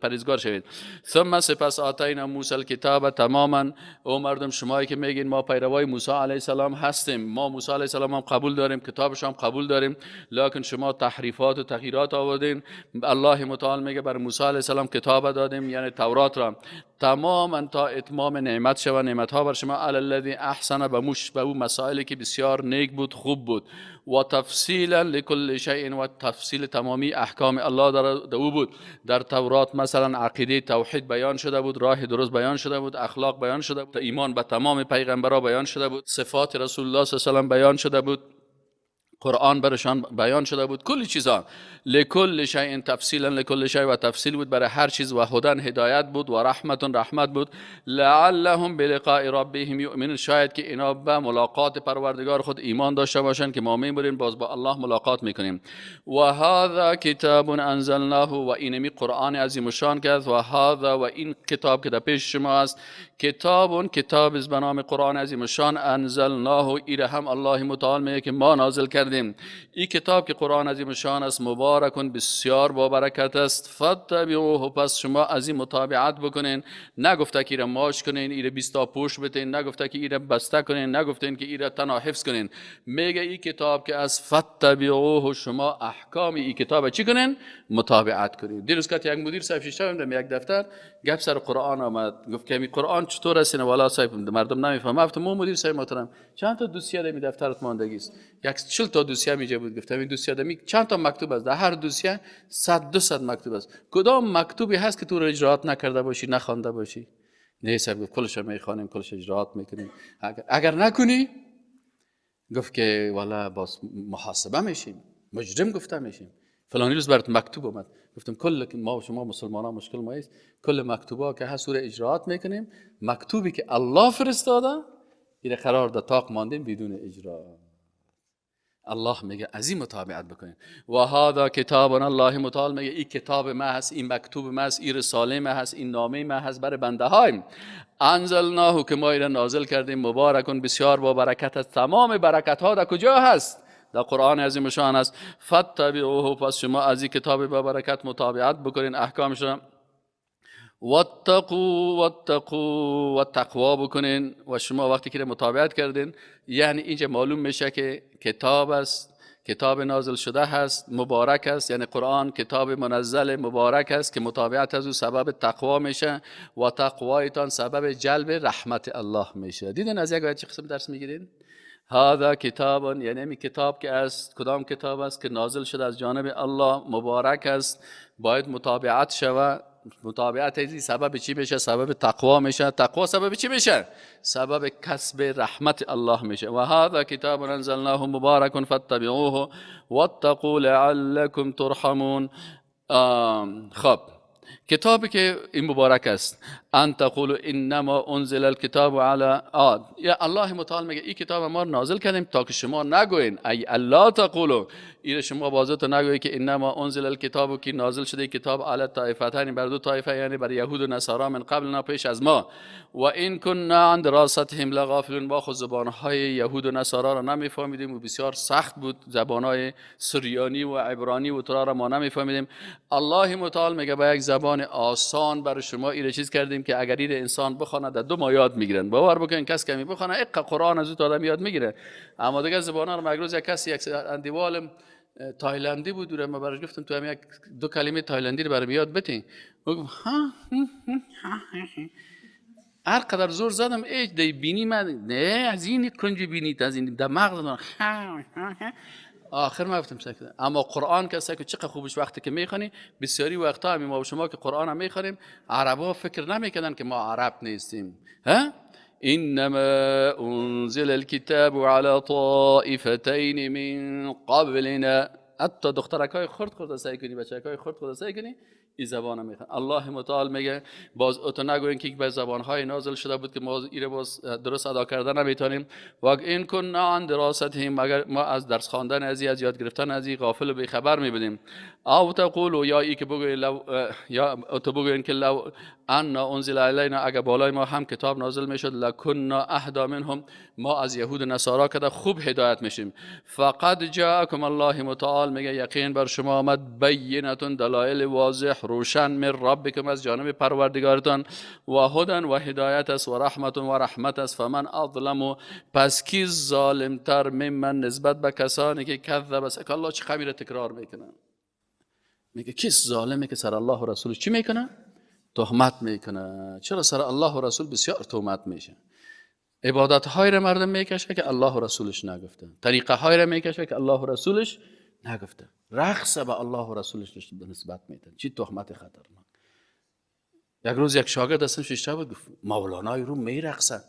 پرهیزگار شوید. ثم سپس آتینا موسی الکتاب تماما. او مردم شمایی که میگین ما پیروای موسی علیه السلام هستیم، ما موسی علیه السلام هم قبول داریم، کتابش هم قبول داریم، لکن شما تحریفات و تغییرات آوردین. الله متعال میگه بر موسی علیه السلام کتاب دادیم، یعنی تورات را، تماما تا اتمام نعمت شود، نعمت ها بر شما، علی الذی احسن، به موش به او مسائلی که بسیار نیک بود، خوب بود، و تفصیلا لكل شیء، و تفصیل تمامی احکام الله در او بود. در تورات مثلا عقیده توحید بیان شده بود، راه درست بیان شده بود، اخلاق بیان شده بود، ایمان به تمام پیغمبرا بیان شده بود، صفات رسول الله صلی الله علیه و سلم بیان شده بود، قرآن برشان بیان شده بود، کلی چیزا، لکل شیء تفصیلا لکل شیء، و تفصیل بود برای هر چیز، و هدن هدایت بود، و رحمت رحمت بود، لعلهم بلقاء ربهم یؤمنون، شاید که اینا به ملاقات پروردگار خود ایمان داشته باشند که ما میبریم باز با الله ملاقات میکنیم. و هذا کتاب انزلناه، و اینمی قرآن عظیم الشان که است، و هذا، و این کتاب که در پیش شما است، کتاب کتاب است به نام قرآن عظیم الشان، انزلناه، ایره هم الله متعال میگه که ما نازل کردیم. این کتاب که قرآن عظیم الشان است، مبارکون، بسیار با برکت است، فتبعوه، پس شما از این متابعت بکنین. نگفته که ایره ماش کنین، ایره 20 تا پوش بتین، نگفته که ایره بسته کنین، نگفتین که ایره تنها حفظ کنین. میگه این کتاب که از فتبعوه، شما احکام این کتاب چی کنین؟ متابعت کنین. دیروز که یک مدیر صاحب شیشته بودم، یک دفتر گپ سر قرآن آمد، گفت که می قرآن چطور است؟ والا صاحب مردم نمیفهمم. گفتم مدیر صاحب محترم چند تا دوسیه در دفترت ماندگی است؟ یک 40 تا دوسیه میجه بود. گفتم این دوسیه دمی چند تا مکتوب است؟ در هر دوسیه 100 200 مکتوب است. کدام مکتوبی هست که تو رو اجراات نکرده باشی، نخوانده باشی؟ نه صاحب، گفت کلش میخوانیم، کلش اجراات میکنیم. اگر نکنی، گفت که والا باز محاسبه میشیم، مجرم گفته میشیم. فلانی روز برات مکتوب اومد. گفتم کل ما و شما مسلمان ها مشکل ما است، کل مکتوبا که هست رو اجراات میکنیم، مکتوبی که الله فرستاده این قرار در طاق ماندیم بدون اجرا. الله میگه از این متابعت بکنین. و هذا کتاب الله متعال میگه این کتاب ما هست، این مکتوب ما هست، این رساله ما هست، این نامه ما هست برای بنده هایم. انزلناه، که ما ایره نازل کردیم، مبارکون، بسیار با برکت است. تمام برکت ها در کجا هست؟ در قرآن عظیم شان است. فتبعوه، پس شما از این کتاب با برکت متابعت بکنین، احکامش را. واتقوا واتقوا و تقوا بکنین. و شما وقتی که متابعت کردین، یعنی اینجا معلوم میشه که کتاب است، کتاب نازل شده هست، مبارک است، یعنی قرآن کتاب منزل مبارک است که متابعت از او سبب تقوا میشه و تقوایتان سبب جلب رحمت الله میشه. دیدین از یک آیه چه قسم درس میگیرین؟ هذا کتاب، یعنی می کتاب که است، کدام کتاب است که نازل شده از جانب الله، مبارک است، باید متابعت شود. متابعت ازی سبب چی میشه؟ سبب تقوا میشه. تقوا سبب چی میشه؟ سبب کسب رحمت الله میشه. و هذا کتاب انزلناه مبارک فاتبعوه واتقوا لعلکم ترحمون. خب کتابی که این مبارک است، ان تقولوا انما انزل الكتاب على عاد، یا الله متعال میگه این کتاب ما نازل کردیم تا که شما نگوین، ای الله تقولوا، این شما بازتو نگویی که انما انزل الكتاب، که نازل شده کتاب علی طائفتین، بر دو طایفه، یعنی بر یهود و نصارا، من قبلنا، پیش از ما، و این كنا عن دراستهم لغافلون، ما خود زبانهای یهود و نصارا را نمیفهمیدیم و بسیار سخت بود، زبانهای سریانی و عبرانی و ترا را ما نمیفهمیدیم. الله متعال میگه با یک زبان آسان برای شما این چیز کردیم که اگر این انسان بخونه در 2 ماه یاد میگیرن. باور بکنین کس کمی بخونه اق قرآن از او آدم یاد میگیره. اما دیگه زبان‌ها رو مگروز یک کسی، یک اندیوالم تایلندی بود، ما براش گفتم تو هم یک دو کلمه تایلندی رو برام یاد بدین. گفت ها هر قدر زور زدم ای دی بینی من نه از این کنج بینی از این در مغز آخر ما گفتم سکت. اما قرآن که سکت چقدر خوبش وقتی که میخوانی، بسیاری وقتا هم ما و شما که قرآن هم میخوانیم، عربا فکر نمیکردن که ما عرب نیستیم. ها انما انزل الكتاب على طائفتين من قبلنا. حتی دخترکای خرد خرد سعی کنی، بچه‌های خرد خرد سعی کنی این زبان میخوان. الله متعال میگه باز اتو نگوین که به زبانهای نازل شده بود که ما ایره باز درست ادا کردن نمیتونیم. و این کنا عن دراستهم، اگر ما از درس خواندن از از یاد گرفتن از غافل و بیخبر میبودیم. او تقولوا، یا ای که بگوین لو، یا اتو بگوین که لو ان انزل علینا، اگر بالای ما هم کتاب نازل میشد، لکنا اهدا منهم، ما از یهود و نصارا که خوب هدایت میشیم. فقد جاءکم الله متعال میگه یقین بر شما آمد بینتون، دلایل واضح روشن، من ربکم از جانب پروردگارتان، و هدن و هدایت است، و رحمت و رحمت است. فمن اظلم، پس کی ظالمتر ممن نسبت به کسانی که کذب است. که الله چه خبیر تکرار میکنه، میگه کی ظالمه که سر الله و رسولش چی میکنه؟ تهمت میکنه. چرا سر الله و رسول بسیار تهمت میشه؟ عبادت های را مردم میکشه که الله و رسولش نگفته، طریقه های را میکشه که الله و رسولش نگفته، رقص به الله و رسولش نسبت میدن. چی تهمت خطرناک. یک روز یک شاگرد هستم شیشته بود، گفت مولانای رو میرقصه.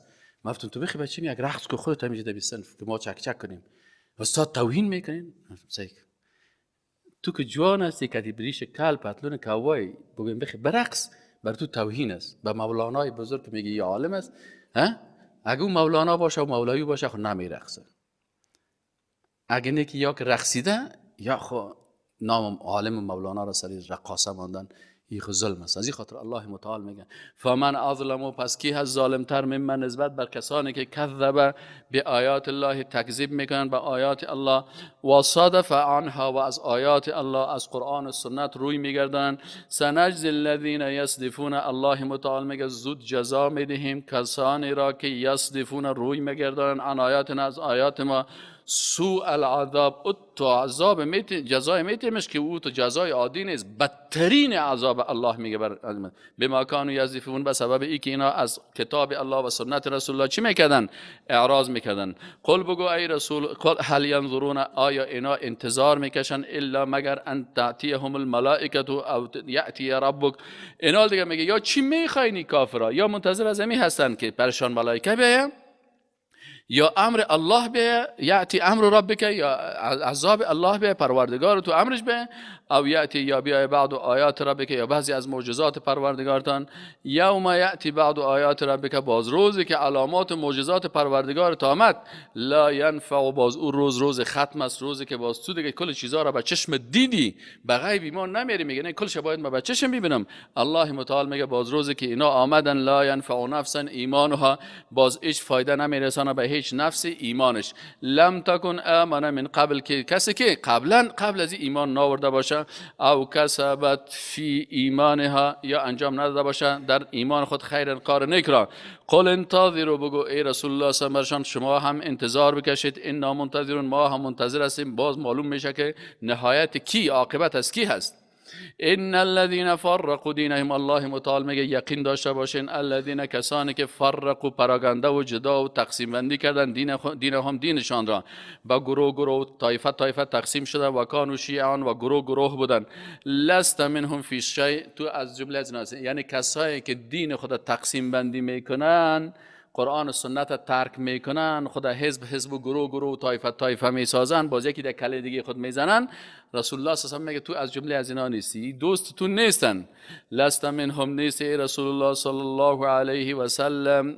ما گفتم تو بخی بچیم یک رقص که خودت همیشه دبیستن که ما چک چک کنیم، استاد توهین میکنین. تو که جوان هستی که بریش کل پتلون کوای بگویم بخی برقص، بر تو توهین است. به مولانای بزرگ که میگه یه عالم است، ها؟ اگه اون مولانا باشه و مولایی باشه خب نمیرقصه. اگه نه که یا که رقصیده یا خو نام عالم مولانا را سری رقاصه ماندن، این خو ظلم است. از این خاطر الله متعال میگه فمن اظلم، پس کی هست ظالمتر ممن نسبت بر کسانی که کذب به آیات الله، تکذیب میکنن به آیات الله، و صدف عنها، و از آیات الله از قرآن و سنت روی میگردن. سنجزی الذین یصدفون، الله متعال میگه زود جزا میدهیم کسانی را که یصدفون روی میگردن عن آیاتنا، از آیات ما، سوء العذاب، او تو عذاب میتی، جزای میتیمش که او تو جزای عادی نیست، بدترین عذاب الله میگه بر بما کانوا یصدفون، به سبب ای که اینا از کتاب الله و سنت رسول الله چی میکردن؟ اعراض میکردن. قل بگو ای رسول، قل هل ینظرون، آیا اینا انتظار میکشن الا مگر ان تأتیهم الملائکه او یأتی ربک. اینا دیگه میگه یا چی میخواین کافرا، یا منتظر از امی هستن که برشان ملائکه بیایم، یا امر الله به یأتی امر ربک، یا عذاب الله به پروردگار تو امرش به، او یأتی یا بیای بعد آیات ربک، یا بعضی از معجزات پروردگارتان. یوم یأتی بعد آیات ربک، باز روزی که علامات معجزات پروردگار آمد، لا ینفع، باز او روز روز ختم است، روزی که باز تو دیگه کل چیزا را به چشم دیدی، به غیب ایمان نمیری، میگه نه کلش باید من به چشم ببینم. الله متعال میگه باز روزی که اینا آمدن، لا ینفع نفسا ایمانها، باز هیچ فایده نمیرسانه به هیچ نفس ایمانش. لم تکن آمن من قبل، که کسی که قبلا قبل از ایمان ناورده باشه، او کسبت فی ایمانها، یا انجام نداده باشه در ایمان خود خیر کار نیک را. قل انتظروا، بگو ای رسول الله صلی الله علیه و شما هم انتظار بکشید، انا منتظرون، ما هم منتظر هستیم. باز معلوم میشه که نهایت کی، عاقبت از کی هست. ان الذين فرقوا دینهم، الله متعال میگه یقین داشته باشین الذین، کسانی که فرقوا، پراگنده و جدا و تقسیم بندی کردن دین هم دینشان را با گروه گروه، طایفه طایفه تقسیم شده، و کانوا شیعان، و گروه گروه بودن. لست منهم فی شیء، تو از جمله از اینا، یعنی کسایی که دین خود تقسیم بندی میکنن، قرآن و سنت ترک میکنن، خود حزب حزب و گروه گروه و طایفه طایفه میسازن، باز یکی در کله دیگه خود میزنن. رسول الله صلی الله علیه و میگه تو از جمله از اینا نیستی، دوست تو نیستن. لست منهم، نیستی ای رسول الله صلی الله علیه و سلم،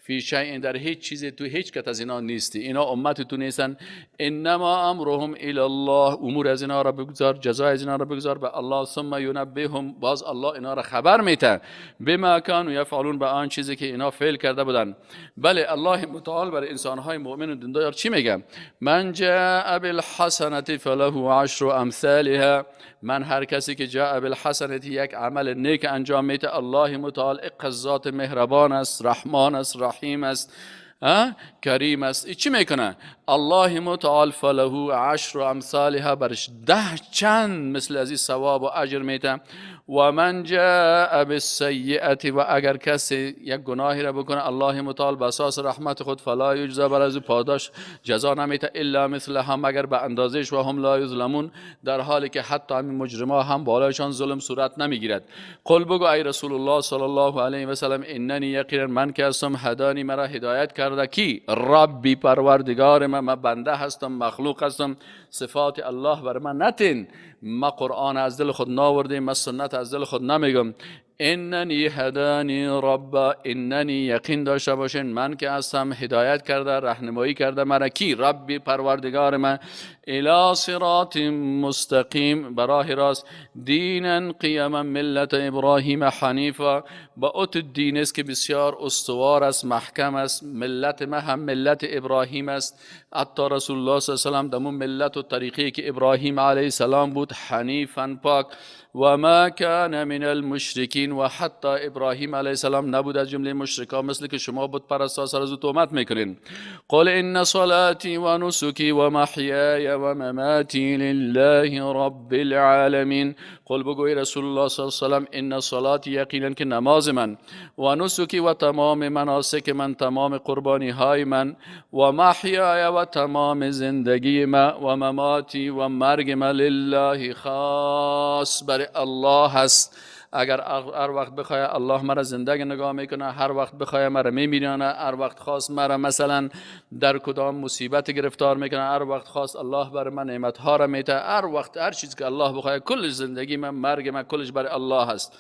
فی شیء، در هیچ چیزی تو هیچ کس از اینا نیستی، اینا امت تو نیستن. انما امرهم الی الله، امور از اینا را بگذار، جزای از اینا را بگذار به الله. ثم ینبئهم، باز الله اینا را خبر میده، بما کانوا یفعلون، به آن چیزی که اینا فعل کرده بودن. بله الله متعال برای انسان‌های مؤمن و دیندار چی میگه؟ من جاء بالحسنه فله عشر امثالها، من هر کسی که جاء بالحسنه، یک عمل نیک انجام میده، الله متعال ذات مهربان است، رحمان است، رحیم است، کریم است. چی میکنه؟ الله متعال فله عشر امثالها، برش 10 چند مثل از این ثواب و اجر میده. و من جاء بالسیئه، و اگر کسی یک گناهی را بکنه، الله متعال به اساس رحمت خود فلا یجزا، بر از پاداش جزا نمیده الا مثلها، مگر به اندازهش، و هم لا یظلمون، در حالی که حتی همین مجرما هم بالایشان ظلم صورت نمیگیرد. قل بگو ای رسول الله صلی الله علیه و سلم، اننی یقینا من که هستم، هدانی مرا هدایت کرده کی؟ ربی، پروردگار من، من بنده هستم، مخلوق هستم، صفات الله بر من نتین، ما قرآن از دل خود ناوردیم، ما سنت از دل خود نمیگم. اننی هدانی رب، اننی یقین داشته باشین من که هستم هدایت کرده، راهنمایی کرده مرا کی؟ ربی پروردگار من، الی صراط مستقیم، براه راست، دینا قیما ملت ابراهیم حنیفا، با اوت دین است که بسیار استوار است، محکم است. ملت ما هم ملت ابراهیم است. حتی رسول الله صلی الله علیه و سلم دمو ملت و طریقی که ابراهیم علیه السلام بود، حنیفا پاک. و ما کان من المشرکین، و حتی ابراهیم علیه السلام نبود از جمله مشرکان، مثل که شما بت پرستا سر از او تهمت میکنین. قل ان صلاتي و نسکی و محیای و مماتی لله رب العالمین. قل بگوی رسول الله صلی الله علیه و سلم ان صلاتی، یقینا که نماز من، و نسکی و تمام مناسک من، تمام قربانی های من، و محیای و تمام زندگی من، و مماتی و مرگ من، لله خاص برای الله هست. اگر هر وقت بخواه الله مرا زندگی نگاه میکنه، هر وقت بخواه مرا میمیرانه، هر وقت خواست مرا مثلا در کدام مصیبت گرفتار میکنه، هر وقت خواست الله بر من نعمت ها را میته، هر وقت هر چیز که الله بخواه، کل زندگی من، مرگ من، کلش برای الله هست.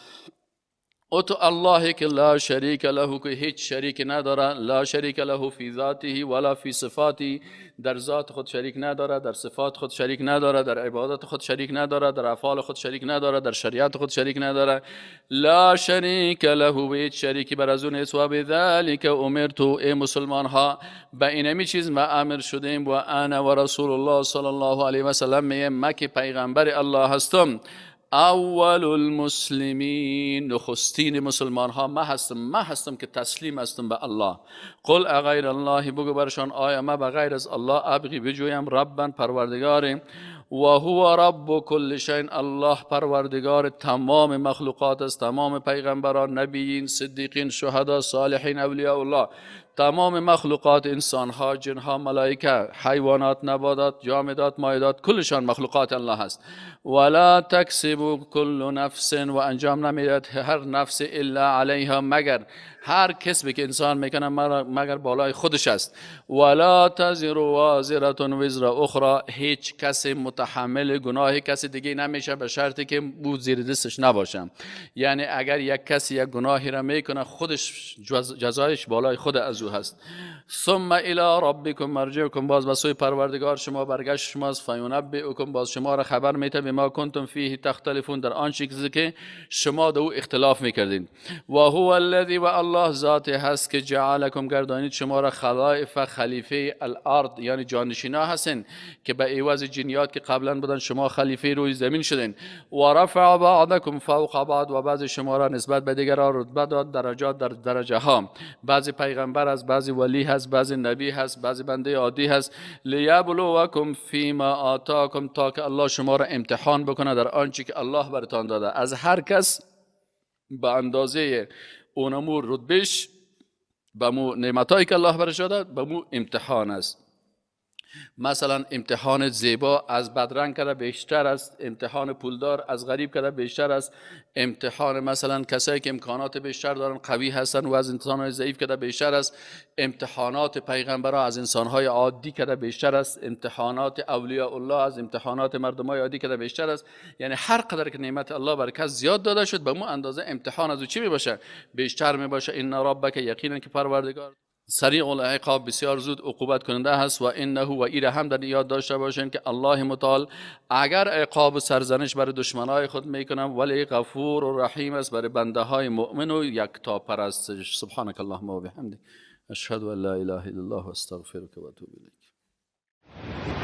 او تو الله که لا شریک له، که هیچ شریک نداره، لا شریک له فی ذاته ولا فی صفاته، در ذات خود شریک نداره، در صفات خود شریک نداره، در عبادت خود شریک نداره، در افعال خود شریک نداره، در شریعت خود شریک نداره. لا شریک له، هیچ شریکی بر از اون نیست. و بذلک امرت، ای مسلمان ها به اینمی چیز ما امر شدیم. و انا و رسول الله صلی الله علیه و سلم، ما که پیغمبر الله هستم، اول المسلمین، نخستین مسلمان ها ما هستم، ما هستم که تسلیم هستم به الله. قل اغیر الله، بگو برشان آیا ما به غیر از الله ابغی بجویم ربا پروردگاریم، و هو رب کل شیء، الله پروردگار تمام مخلوقات است، تمام پیغمبران، نبیین، صدیقین، شهدا، صالحین، اولیاء الله، تمام مخلوقات، انسان ها، جن ها، ملائکه، حیوانات، نباتات، جامدات، مایدات، کلشان مخلوقات الله هست. ولا تکسب کل نفس، و انجام نمیدهد هر نفس الا علیها، مگر هر کسبی که انسان میکنه مگر بالای خودش است. ولا تزر وازره وزر اخرى، هیچ کسی متحمل گناه کسی دیگه نمیشه به شرطی که بود زیر دستش نباشه. یعنی اگر یک کسی یک گناهی را میکنه، خودش جزایش بالای خود از او هست. ثم الی ربکم مرجعکم، باز به سوی پروردگار شما برگشت شماست. فینبئکم، باز شما را خبر میده بما کنتم فیه تختلفون، در آن چیزی که شما در او اختلاف میکردین. و هو الذی، و الله ذات هست که جعلکم، گردانید شما را خلائف، خلیفه الارض، یعنی جانشینا هستین که به عوض جنیات که قبلا بودن شما خلیفه روی زمین شدین. و رفع بعضکم فوق بعض، و بعض شما را نسبت به دیگران رتبه داد، درجات در درجه ها، بعضی پیغمبر هست، بعضی ولی هست، بعضی نبی هست، بعضی بنده عادی هست. لیبلوکم فیما آتاکم، تا که الله شما را امتحان بکنه در آنچه که الله براتان داده. از هر کس به اندازه اونمو رتبهش، به مو نعمتایی که الله برش داده، به مو امتحان است. مثلا امتحان زیبا از بدرنگ کرده بیشتر است، امتحان پولدار از غریب کرده بیشتر است، امتحان مثلا کسایی که امکانات بیشتر دارن قوی هستن و از انسان‌های ضعیف کرده بیشتر است، امتحانات پیغمبرها از انسان‌های عادی کرده بیشتر است، امتحانات اولیاء الله از امتحانات مردم‌های عادی کرده بیشتر است. یعنی هر قدر که نعمت الله بر کس زیاد داده شد، به مو اندازه امتحان از او چی میباشه؟ بیشتر میباشه. ان ربک، یقینا که پروردگار سریع العقاب، بسیار زود عقوبت کننده هست. و انه، و ایره هم در یاد داشته باشین که الله متعال اگر عقاب و سرزنش برای دشمنای خود میکنه، ولی غفور و رحیم است برای بنده های مؤمن و یکتا پرستش. سبحانك اللهم و بحمدک، اشهد ان لا اله الا الله و استغفرک و اتوب الیک.